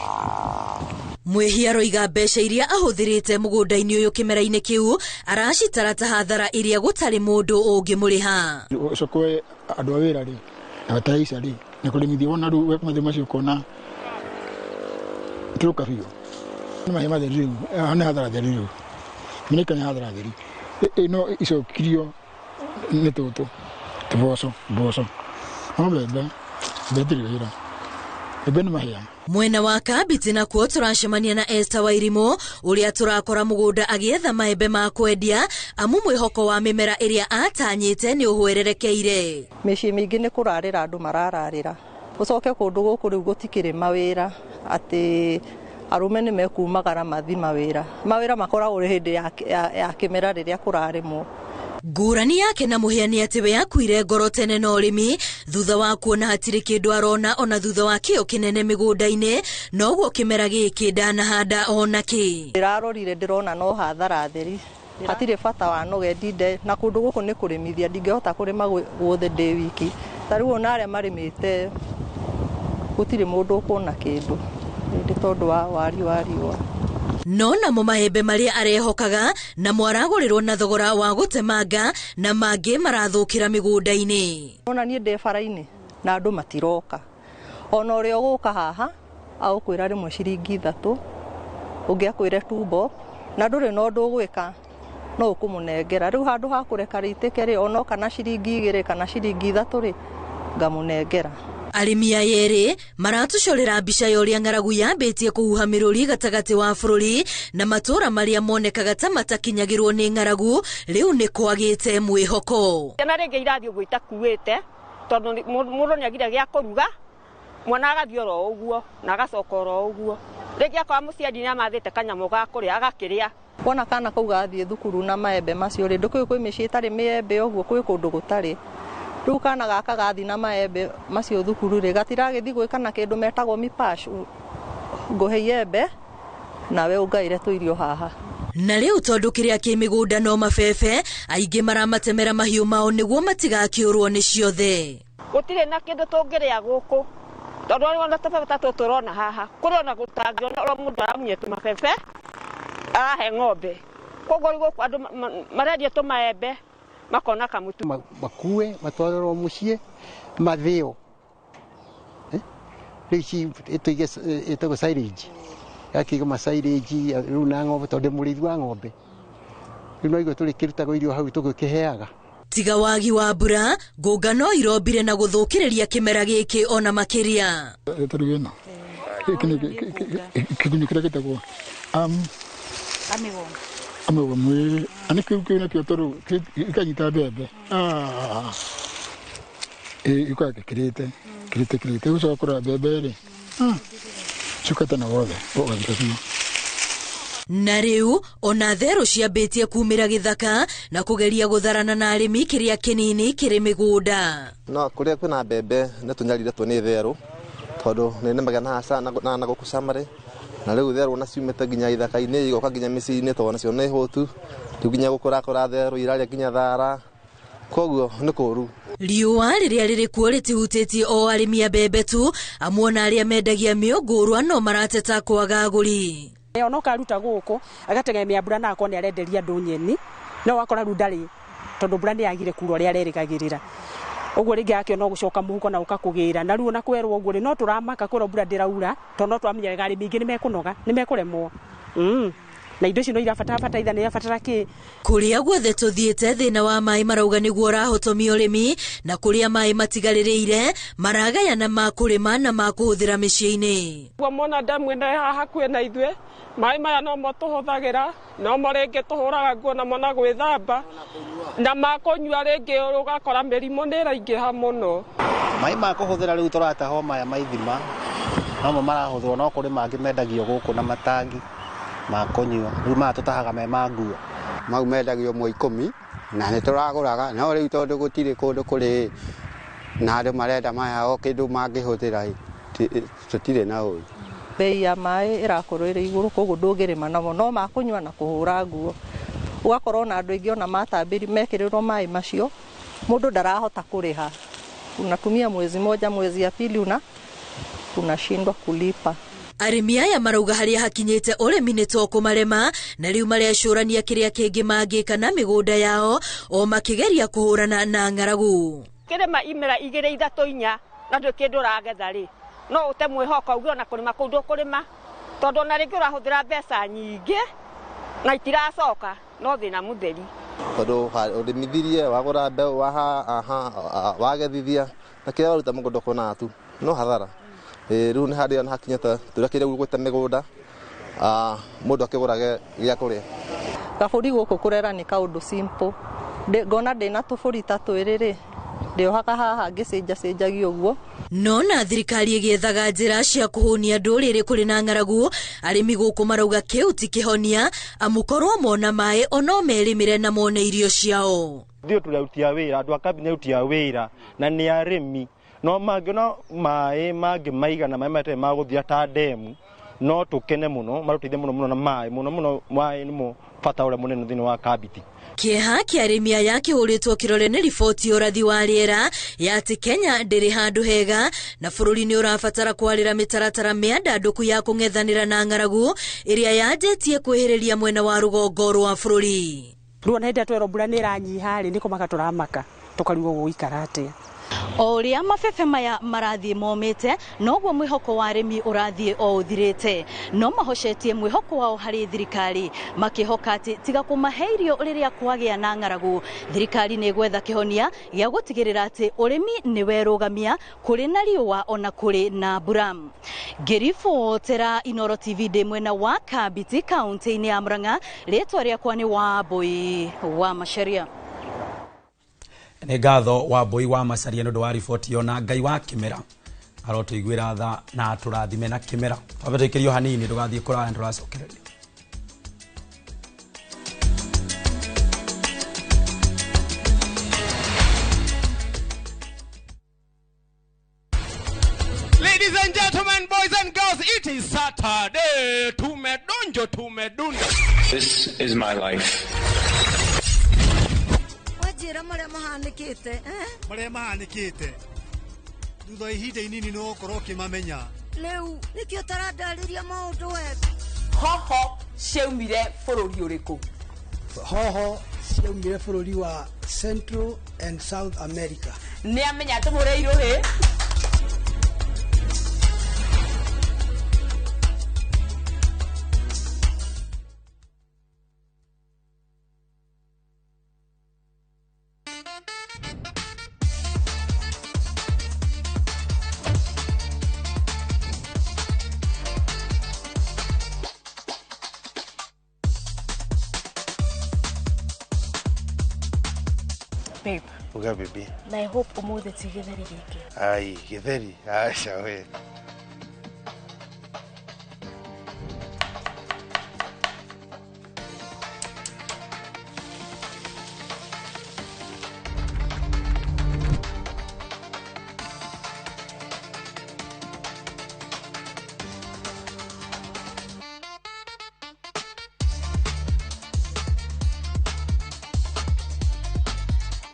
Speaker 16: Mwĩhia aroiga mbeca iria ahũthĩrĩte mũgũnda-inĩ ũyũ kĩmera-inĩ kĩu aracitara ta hathara iria gũtarĩ mũndũ ũngĩmũrĩha.
Speaker 29: Ũcoke andũ a wĩra rĩ, na bataraitha rĩ, na kũrĩmithia wona rĩu weka mathĩ macio ũkona tũrũka biũ. Nĩ mahiũ matheri rĩu, nĩ hathara theri rĩu. Mĩnĩka nĩ hathara theri. Ĩno icokirio nĩ tũtũ, tũboco, mboco. No mbembe, mbembe itirĩ wĩra. Mbembe nĩ mahĩa.
Speaker 16: Mwena wa Kambiti nakuo tũracemania na Esther Wairimũ ũrĩa tũrakora mũgũnda agĩetha maembe ma kwendia, Amu mwĩhoko wa mĩmera ĩrĩa atanyĩte nĩ ũhwererekeire.
Speaker 6: Mĩciĩ mĩingĩ nĩ kũrarĩra andũ marararĩra. Ũcoke kũndũ gũkũ rĩu gũtikĩrĩ mawĩra atĩ arũme nĩ mekumagara mathi mawĩra. Mawĩra makoragwo hĩndĩ ya kĩmera rĩrĩa kũrarĩmwo.
Speaker 16: Ngũrani yake na Mũhĩa nĩ atĩ we akuire ngoro tene na ũrĩmi thutha wa kuona hatirĩ kĩndũ arona ona thutha wa kĩo kĩnene mĩgũnda-inĩ, noguo kĩmera gĩkĩ ndanahanda ona kĩ.
Speaker 6: Ndĩrarorire ndĩrona no hathara theri. Hatirĩ bata wa noge ndinde na kũndũ gũkũ nĩ kũrĩmithia ndingĩhota kũrĩma guothe ndĩ wiki. Ta rĩu ona arĩa marĩmĩte gũtirĩ mũndũ ũkuona kĩndũ nĩ tondũ wa wari wa riũa.
Speaker 16: No namo maembe marĩa arehokaga namo aragũrĩrwo na thogora wa gũtemanga na mangĩ marathũkĩra mĩgũnda-inĩ.
Speaker 6: Ona niĩ ndĩ bara-inĩ na andũ matiroka. Ona ũrĩa ũgũka haha agũkwĩra rĩmwe ciringi 3, ũngĩ akwĩre 2 bob, na ndũrĩ na ũndũ ũgwĩka no ũkũmũnengera. Rĩu handũ ha kũreka rĩitĩke rĩ, ona kana ciringi 2 kana ciringi 3 rĩ, ngamũnengera.
Speaker 16: Arĩmi aya erĩ maratũcorera mbica ya ũrĩa ng'aragu yambĩtie kũhuha mĩrũri gatagatĩ wa bũrũri na matũũra marĩa monekaga ta matakinyagĩrwo nĩ ng'aragu rĩu nĩ kwagĩte mwĩhoko.
Speaker 28: Ciana rĩngĩ irathiĩ ũguo itakuĩte tondũ mũndũ nĩagire gĩa kũruga, mwana agathiĩ oro ũguo na agacoka oro ũguo. Rĩngĩ akorwo mũciari nĩamathĩte kanyamũ ga kũrĩa agakĩrĩa.
Speaker 6: Wona kana kau gathiĩ thukuru na maembe macio rĩ, ndũkĩũĩ kwĩ mĩciĩ ĩtarĩ mĩembe ũguo, kwĩ kũndũ gũtarĩ. Rĩu kana gaka gathi na maembe macio thukuru rĩ, gatiragĩthiĩ gwĩka na kĩndũ metagwo mipash, ngũhe iembe nawe ũngaĩre tũirio haha.
Speaker 16: Na rĩu tondũ kĩrĩa kĩ mĩgũnda no mabebe, aingĩ maramatemera mahiũ mao nĩguo matigakĩũrwo nĩ ciothe.
Speaker 28: Gũtirĩ na kĩndũ tũngĩrĩa gũkũ tondũ ona tũbebe ta tũtũ tũrona haha, kũrĩ ona gũtangĩona ũrĩa mũndũ aramunya tũmabebe arahe ng'ombe. Koguo rĩu gũkũ andũ marendia tũmaembe makona kamũtu.
Speaker 8: Makue matwarwo mũciĩ mathĩo. Rĩu ici tũige ĩtagwo silage. Yakĩigwo ma silage rĩu na ng'ombe tondũ mũrĩithi wa ng'ombe. Rĩu no igua tũrĩkĩrutagwo irio hau tũgĩkĩheaga.
Speaker 16: Tiga wagi wa mbura, ngũnga no irombire na gũthũkĩrĩria kĩmera gĩkĩ ona makĩria.
Speaker 29: Tarĩu ĩno gĩkĩ nĩ kĩgunyũ kĩrĩa gĩtagwo amĩgomwe ani kĩu kĩu nakĩo tondũ gĩkanyita mbembe gĩkoragwo gĩkĩrĩte kĩrĩte kĩrĩte gũcoka kũrora mbembe rĩ cukata na wothe ũgathira biũ.
Speaker 16: Na rĩu ona therũ ciambĩtie kumĩra gĩthaka na kũgeria gũtharana na arĩmi kĩrĩa kĩnini kĩrĩ mĩgũnda.
Speaker 22: No kũrĩa kwĩna mbembe nĩ tũnyariretwo nĩ therũ tondũ nĩ nĩmaga na haca na gũkũ camarĩ. Na rĩu therũ na ciumĩte nginya ithaka-inĩ igoka nginya mĩciĩ-inĩ tondũ nacio nĩ hũtu, rĩu nginya gũkũrakũra therũ irarĩa nginya thara, koguo nĩ kũũru.
Speaker 16: Riũa rĩrĩa rĩrĩ kuo rĩtihutĩtie o arĩmi a mbembe tu, amu ona arĩa mendagia mĩũngũrwa no marateta kwaga agũri.
Speaker 10: Ona ũkaruta gũkũ agategemea mbura na akorwo nĩ arenderia andũ nyeni, no wakora rĩu ndarĩ tondũ mbura nĩ yagire kura ũrĩa arerĩgagĩrĩra. Ũguo rĩngĩ akĩona gũcoka mũhuko na ũkakũgĩra na rĩu ona kwerwo ũguo rĩ, no tũramaka kwĩrwo mbura ndĩraura tondũ no twamenya wega arĩmi aingĩ nĩ mekũnoga, nĩ mekũremwo. Na indo icio no irabatara bataraitha, nĩ irabatara kĩ.
Speaker 16: Kũrĩa guothe tũthiĩte thĩna wa maĩ marauga nĩguo ũrahotomia ũrĩmi, na kũrĩa maĩ matigarĩrĩire maragayana ma kũrĩma na ma kũhũthĩra mĩciĩ-inĩ.
Speaker 15: Guo mona ndemu ĩno ĩ haha hakuhĩ na ithuĩ, maĩ maya nomo tũhũthagĩra, nomo rĩngĩ tũhũraga nguo namo na gwĩthamba, na ma kũnyua rĩngĩ ũgakora mĩrimũ nĩ ĩraingĩha mũno.
Speaker 26: Maĩ ma kũhũthĩra rĩu tũratahwo maya ma ithima, nomo marahũthĩrwo, no kũrĩ mangĩ mendagio gũkũ na matangi ma kũnyua, rĩu maya tũtahaga me ma nguo.
Speaker 17: Mau mendagio 10 na nĩ tũragũraga, no rĩu tondũ gũtirĩ kũndũ kũrĩ na andũ marenda maya o kĩndũ mangĩhũthĩra, tũtirĩ na ũru.
Speaker 6: Bei ya maĩ ĩrakorwo ĩrĩ igũrũ, koguo ndũngĩrĩma namo, no ma kũnyua na kũhũra nguo. Ũgakorwo na andũ aingĩ ona matambĩri mekĩrĩrwo maĩ macio, mũndũ ndarahota kũrĩha. Unatumia mwezi moja, mwezi ya pili unashindwa kulipa.
Speaker 16: Arĩmi aya marauga harĩa hakinyĩte ũrĩmi nĩ to kũmarema, na rĩu marecũrania kĩrĩa kĩngĩ mangĩka na mĩgũnda yao o makĩgeria kũhũrana na ng'aragu.
Speaker 28: Kĩrĩma imera 2 3 4 na ndũrĩ kĩndũ ũragetha rĩ, no ũte mwĩhoko uge ona kũrĩma kũu ndũkũrĩma tondũ ona rĩngĩ ũrahũthĩra mbeca nyingĩ na itiracoka, no thĩna mũtheri.
Speaker 22: Tondũ ũrĩmithirie, wagũra mbeũ, wagethithia na kĩrĩa waruta mũgũnda ũkonaga tu no hathara. Rĩu nĩ harĩa hakinyĩte tũrekire gwĩte mĩgũnda, mũndũ akĩgũrage gĩa kũrĩa.
Speaker 6: Gabũri gũkũ kũrera nĩ kaũndũ simple. Ngona ndĩna tũbũri ta twĩrĩ rĩ, ndĩohaga haha ngĩcenjacenjagia ũguo.
Speaker 16: No na thirikari ĩgĩethaga njĩra cia kũhũnia ndũrĩrĩ kũrĩ na ng'aragu, arĩmi gũkũ marauga kĩu ti kĩhonia, amu korwo mona maĩ ono merĩmĩre na mone irio ciao.
Speaker 4: Ithuĩ tũrĩ aruti a wĩra, andũ a kambuni nĩ aruti a wĩra na nĩ arĩmi, no mangĩona maĩ mangĩmaigana, maĩ matarĩ ma gũthira ta ndemu, no tũkene mũno, marũteithie mũno mũno na maĩ, mũno mũno maĩ nĩmo bata ũrĩa mũnene thĩinĩ wa kambiti.
Speaker 16: Kĩeha kĩa arĩmi aya kĩhũrĩtwo kĩrore nĩ riboti ya ũrathi wa rĩera ya atĩ Kenya ndĩrĩ handũ hega na bũrũri nĩ ũrabatara kwarĩra mĩtaratara mĩandandũku ya kũng'ethanĩra na ng'aragu ĩrĩa yanjĩtie kwĩhĩrĩria mwena wa rũgongo rwa bũrũri.
Speaker 10: Rĩu ona hĩndĩ ĩrĩa twerwo mbura nĩ ĩranyiha rĩ, nĩ kũmaka tũramaka tũkarigwo gũgũikara atĩa.
Speaker 16: O ũrĩa mabebe maya marathiĩ momĩte, noguo mwĩhoko wa arĩmi ũrathiĩ o ũthirĩte. No mahocetie mwĩhoko wao harĩ thirikari, makĩhoka atĩ tiga kũmahe irio rĩrĩa kwagĩa na ng'aragu, thirikari nĩ ĩgwetha kĩhonia gĩa gũtigĩrĩra atĩ ũrĩmi nĩ werũgamia kũrĩ na riũa ona kũrĩ na mbura. Ngĩribotera Inooro TV ndĩ mwena wa Kambiti kaunti-inĩ ya Murang'a, rĩtwa rĩakwa nĩ Wambui wa Macharia.
Speaker 1: Nĩ ngatho Wambui wa Macharia nĩ ũndũ wa riboti ĩyo, na Ngai wa kĩmera arotũiguĩra tha na atũrathime na kĩmera. Twambe tũikĩrio hanini ndũgathiĩ kũraya nĩtũracokereria.
Speaker 9: Ladies and gentlemen, boys and girls, it is Saturday. Tumedonjo, tumedunda.
Speaker 18: This is my life.
Speaker 19: Wanjĩra marĩa mahanĩkĩte, eh?
Speaker 20: Marĩa mahanĩkĩte thutha wa ihinda inini nĩ ũgũkorwo ũkĩmamenya.
Speaker 19: Rĩu nĩkĩo ũtarandarĩria maũndũ wega.
Speaker 21: Hoho ciaumire bũrũri ũrĩkũ?
Speaker 23: Hoho ciaumire bũrũri wa Central and South America.
Speaker 21: Nĩ amenya tũmũre irũhĩ.
Speaker 24: Babe.
Speaker 25: Uga baby.
Speaker 24: Na I hope umuthi ti githeri giki.
Speaker 25: Ai, githeri. Aca we.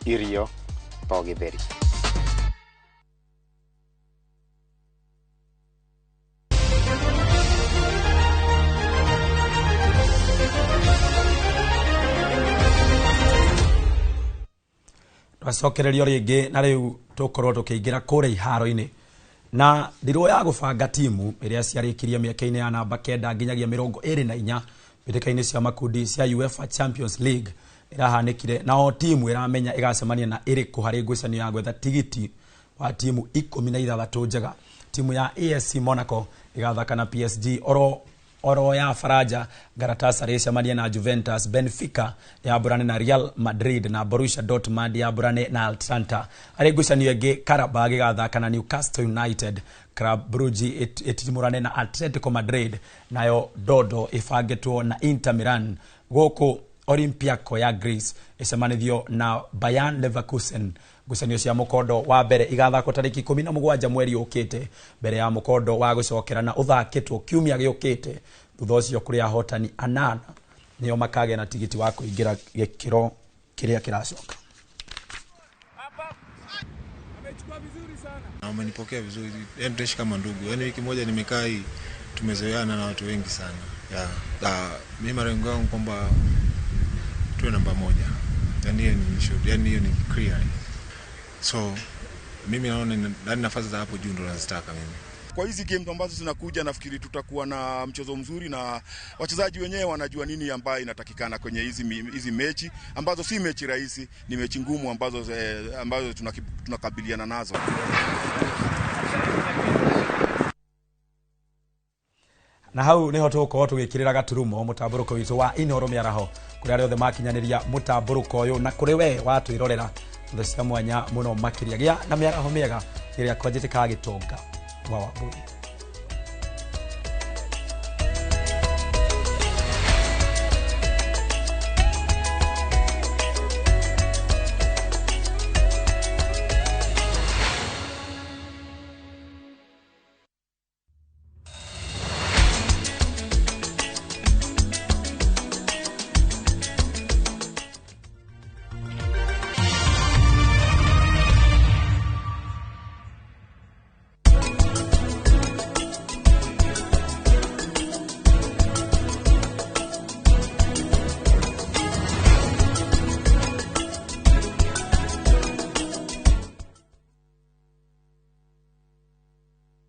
Speaker 25: Irio to githeri.
Speaker 1: Twacokererio rĩngĩ na rĩu tũkorwo tũkĩingĩra kũrĩa iharo-inĩ na ndirwo ya gũbanga timu ĩrĩa ciarĩkirie mĩaka-inĩ ya namba 9 nginyagia 24 mbĩtĩka-inĩ cia makundi cia UEFA Champions League irahanĩkire, na o timu ĩramenya ĩgacemania na ĩrĩkũ harĩ ngucanio ya gwetha tigiti wa timu 16 njega. Timu ya ASC Monaco ĩgathaka na PSG, oro ya Faraja Galatasaray ĩcemanie na Juventus, Benfica yambũrane na Real Madrid na Borussia Dortmund yambũrane na Atalanta. Harĩ ngucanio ĩngĩ, Karabag ĩgathaka na Newcastle United, Club Brugge ĩtimũrane na Atletico Madrid, nayo Dodo ĩbangĩtwo na Inter Milan. Gũkũ Olympiaco ya Greece ĩcemanithio na Bayern Leverkusen. Ngucanio cia mũkondo wa mbere igathakwo tarĩki 17 mweri ũkĩte mbere ya mũkondo wa gũcokera na ũthakĩtwo kiumia gĩũkĩte. Thutha ũcio kũrĩ ahotani 8 nĩo makagĩa na tigiti wa kũingĩra gĩkĩro kĩrĩa kĩracoka.
Speaker 30: Na wamenipokea vizuri, yani tutaishi kama ndugu. Yani wiki moja nimekaa hii tumezoeana na watu wengi sana. Mimi malengo yangu kwamba tuwe namba 1. Yani hiyo ni issue, yani hiyo ni clear. So mimi naona ndani nafasi za hapo juu ndo nazitaka mimi.
Speaker 31: Kwa hizi games ambazo zinakuja nafikiri tutakuwa na mchezo mzuri na wachezaji wenyewe wanajua nini ambayo inatakikana kwenye hizi mechi ambazo si mechi rahisi, ni mechi ngumu ambazo tunakabiliana nazo.
Speaker 1: Na hau niho tũgũkorwo tũgĩkĩrĩra gaturumo mũtambũrũko witũ wa Inoro mĩaraho kũrĩ arĩa othe makinyanĩria mũtambũrũko ũyũ na kũrĩ we watwĩrorera tho cia mwanya mũno makĩria. Gĩa na mĩaraho mĩega ĩrĩa kwanjĩtĩkaga gĩtonga wa Wambũi.